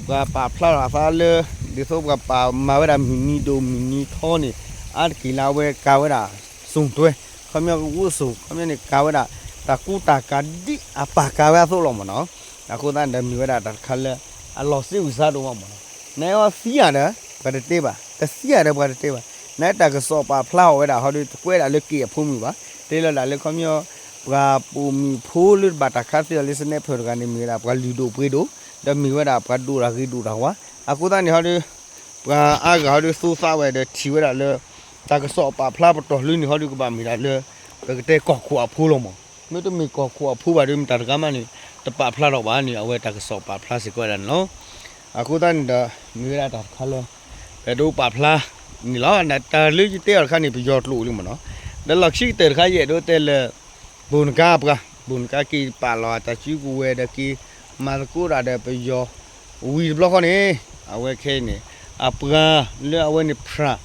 ပှၤပာ်ဖျါထီၣ်အသးလၢ ဒ်သိးပှၤပာ်မၤဝဲဒၣ်မုၢ်နံၤဒိၣ်မုၢ်နံၤထီန့ၣ် အါတက့ၢ်လၢအဝဲကၤဝဲဒၣ် စုံတွဲ, ခီပညီကဝတ်စုံ ခီပညီန့ၣ် ကၤဝဲဒၣ် တၢ်ကူတၢ်ကၤဒ်အပၢ်ကၤဝဲအသိးလီၤမ့ၢ်နီၤ. အဃိသတးန့ၣ်ဒီးမ့ၢ်ဝဲဒၣ်တၢ်တခါလၢ အလီၤစ့ဝံၤစါဒိၣ်မးမ့ၢ်နီၤ. နအီသံဧါဒီး ပှၤတတဲဘၣ်, တသံဧါဒီးပှၤတတဲဘၣ်. နတၢ်ကစီၣ်ပာ်ဖျါအီၤဝဲဒၣ်ဟီဒီး တကွဲးဒၣ်လၢက့ၤအဖိမုၣ်ဘၣ်. တဲလီၤဒၣ်လၢခီပညီ ပှၤပိာ်မုၣ်ဖိလၢတဘၣ်တၢ်ခးသ့အီၤလၢ sniper တဂၤန့ၣ် မ့ၢ်ဝဲဒၣ်ပှၤလုၢ်ဒိၣ်ပှ့ၤဒိၣ်, ဒီးမ့ၢ်ဝဲဒၣ်ပှၤဒိၣ်တၢ်ဂ့ၤဒိၣ်တၢ်ဝါ. အဃိသတးန့ၣ်ဟီဒီး ပှၤအါဂၤဟီဒီးသူသးဝဲဒီးထံၣ်ဝဲဒၣ်လၢ တၢ်ကစီၣ်ပာ်ဖျါပတီၢ်လၢန့ၣ်ဟီဒီးကဘၣ်မ့ၢ်ဒၣ်လၢ ပကတဲကီၢ်ခိၣ်အဖိလီၤမး. မ့တမ့ၢ်ကီၢ်ခိၣ်အဖိဘၣ်ဒီး မတၤတဂၤမးန့ၣ် တပာ်ဖျါထီၣ်ဘၣ်န့ၣ် အဝဲတၢ်ကစီၣ်ပာ်ဖျါစ့ၢ်ကီးဝဲဒၣ်န့ၣ်လီၤ. အဃိသတးန့ၣ်ဒီး မ့ၢ်ဝဲဒၣ်တၢ်တခါလၢ ပဒိးပာ်ဖျါန့ၣ်လီၤ. တၢ်လၢယတဲအီၤတခါန့ၣ် ပယီၤကျိာ်လံမ့ၢ်နီၤ. ဒီးလီၢ်ခံကတၢၢ်တခါ ယအဲၣ်ဒိးတဲလၢ ဘိၣ်နကါပှၤ, ဘိၣ်နကါက့ၤပာ်လီၤအတၢ်စုကဝဲၤဒီးက့ၤမၤသကိးတၢ်ဒီးပယီၤ ဝံၤတဘျီဃီန့ၣ် အဝဲခဲအံၤန့ၣ် အပှၤလၢအဝဲန့ၣ် ဖြၣ်,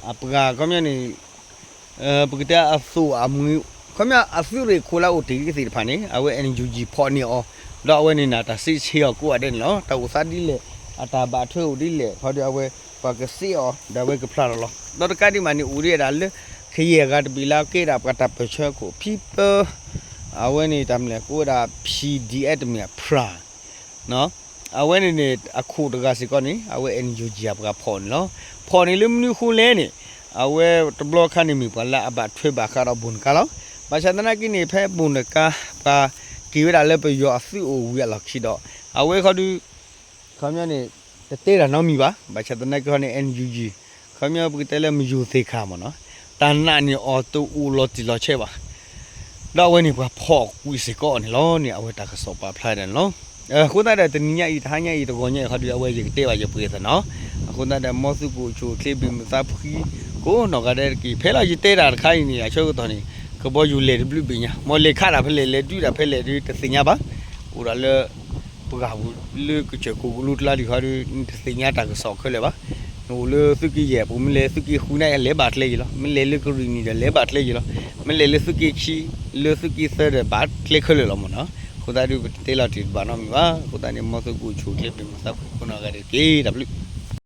အပှၤခီပညီန့ၣ် ပကတဲအသိၣ်အမှံၤ ခီပညီအသုးရ့ၣ်ခိၣ်လၢအအိၣ်တ့ၢ်ကသ့ၣ်တဖၣ်န့ၣ် အဝဲ NUG ဖီၣ်န့ၢ်အီၤ, ဒီးအဝဲန့ၣ်နတၢ်စံးဆၢအီၤကိးဂၤဒဲးန့ၣ်လီၤ. တၢ်အိၣ်သးဒ်လဲၣ်, အတၢ်ဘၣ်ထွဲအိၣ်ဒ်လဲၣ်, ခီဒီးအဝဲ ပှၤကစံးအီၤ ဒီးအဝဲကဖျါထီၣ်လီၤ. ဒီးတကးဒံးဘၣ်န့ၣ် အိၣ်ဒံးဝဲဒၣ်လၢ ခယဲၢ်အဂၤတဘ့ၣ်လၢကဲဒၣ်ပှၤတၢ်ပၢၢ်ဆၢခိၣ် People အဝဲန့ၣ်တၢ်မနုၤလဲၣ် ကိးဝဲဒၣ် PDF တမ့ၢ် ဖြၣ် အဝဲန့ၣ်န့ၣ် အခိၣ်တဂၤစ့ၢ်ကီးန့ၣ် အဝဲ NUG အပှၤဖီၣ်န့ၣ်လီၤ. ဖီၣ်န့ၣ်လၢမနုၤအဃိလဲၣ်န့ၣ် အဝဲတဘျီခါန့ၣ်မ့ၢ်ပှၤလၢအဘၣ်ထွဲဘၣ်ဃးဒီးဘိၣ်နကါလီၤ. ဘၣ်ဆၣ်သနာ်က့န့ၣ် ဖဲဘိၣ်နကါ ပှၤက့ၤဝဲဒၣ်လၢပယီၤအသုးအိၣ်ဝံၤအလီၢ်ခံဒီး အဝဲခီဒုး ခီပညီန့ၣ် တတဲတၢ်နီတမံၤဘၣ်. ဘၣ်ဆၣ်သနာ်က့န့ၣ် NUG ခီပညီပကတဲလၢမယိၤသ့ၣ်ခါမ့ၢ်နီၤ တၢ်နာ်န့ၢ်အီၤတအိၣ်လီၤတံၢ်လီၤဆဲးဘၣ်. ဒီးအဝဲန့ၣ်ပှၤဖီၣ်ကွံာ်စ့ၢ်ကီးအီၤန့ၣ်လီၤန့ၣ် အဝဲတၢ်ကစီၣ်ပာ်ဖျါဒၣ်န့ၣ်လီၤ. အဃိသတးဒီးတနံၤညါအံၤ တဟါညါအံၤ တဂီၤညါအံၤခီဒုး အဝဲယကတဲဘၣ်ယပှဲၤသးနီၤ. အဃိသတးဒီး မ်သုကအိၣ်ဆူၣ်အိၣ်ချ့ဘၣ်မုာ်သးဖှံ ကိးနီၢ်ဂၤဒဲးတက့ၢ်. ဖဲလီၤယတဲတၢ်တခါအံၤန့ၣ် အဆၢကတီၢ်န့ၣ် ကဘီယူၤလဲၤတဘျုးဘ့ၣ်ညါ မ်လဲၤခးတၢ်ဖဲလဲၣ် လဲၤဒုးတၢ်ဖဲလဲၣ်ဒီး တသ့ၣ်ညါဘၣ်. အိၣ်ဒၣ်လၢ ပှၤပူၤလၢကစၢၢ်ခိၣ်ကလိကျါလံၤခီဒီး တသ့ၣ်ညါတၢ်ကစီၣ်ခဲလၢာ်ဘၣ်. အိၣ်လၢသုးက့ယဲၢ်အပူၤ မ့ၢ်လဲၤသုးက့ဃုန့ၣ် လဲၤဘၣ်ကျဲယံၤလီၤ. မ့ၢ်လဲၤလၢကရံၣ်နံၣ်ဒီး လဲၤဘၣ်ကျဲယံၤလီၤ. မ့ၢ်လဲၤလၢသုးက့ခံ လၢသုးက့သၢဒီး ဘၣ်ကျဲခဲလၢာ်လီၤမ့ၢ်နီၤ. အဃိသတးဒုး ပတတဲလီၤတံၢ်တဘၣ်နီတမံၤဘၣ်. အဃိသတးန့ၣ် မ်သုကအိၣ်ဆူၣ်အိၣ်ချ့ ပှၤမုၢ်သးဖိကိးနီၢ်ဂၤဒဲးတက့ၢ်. တၢ်ဘျုး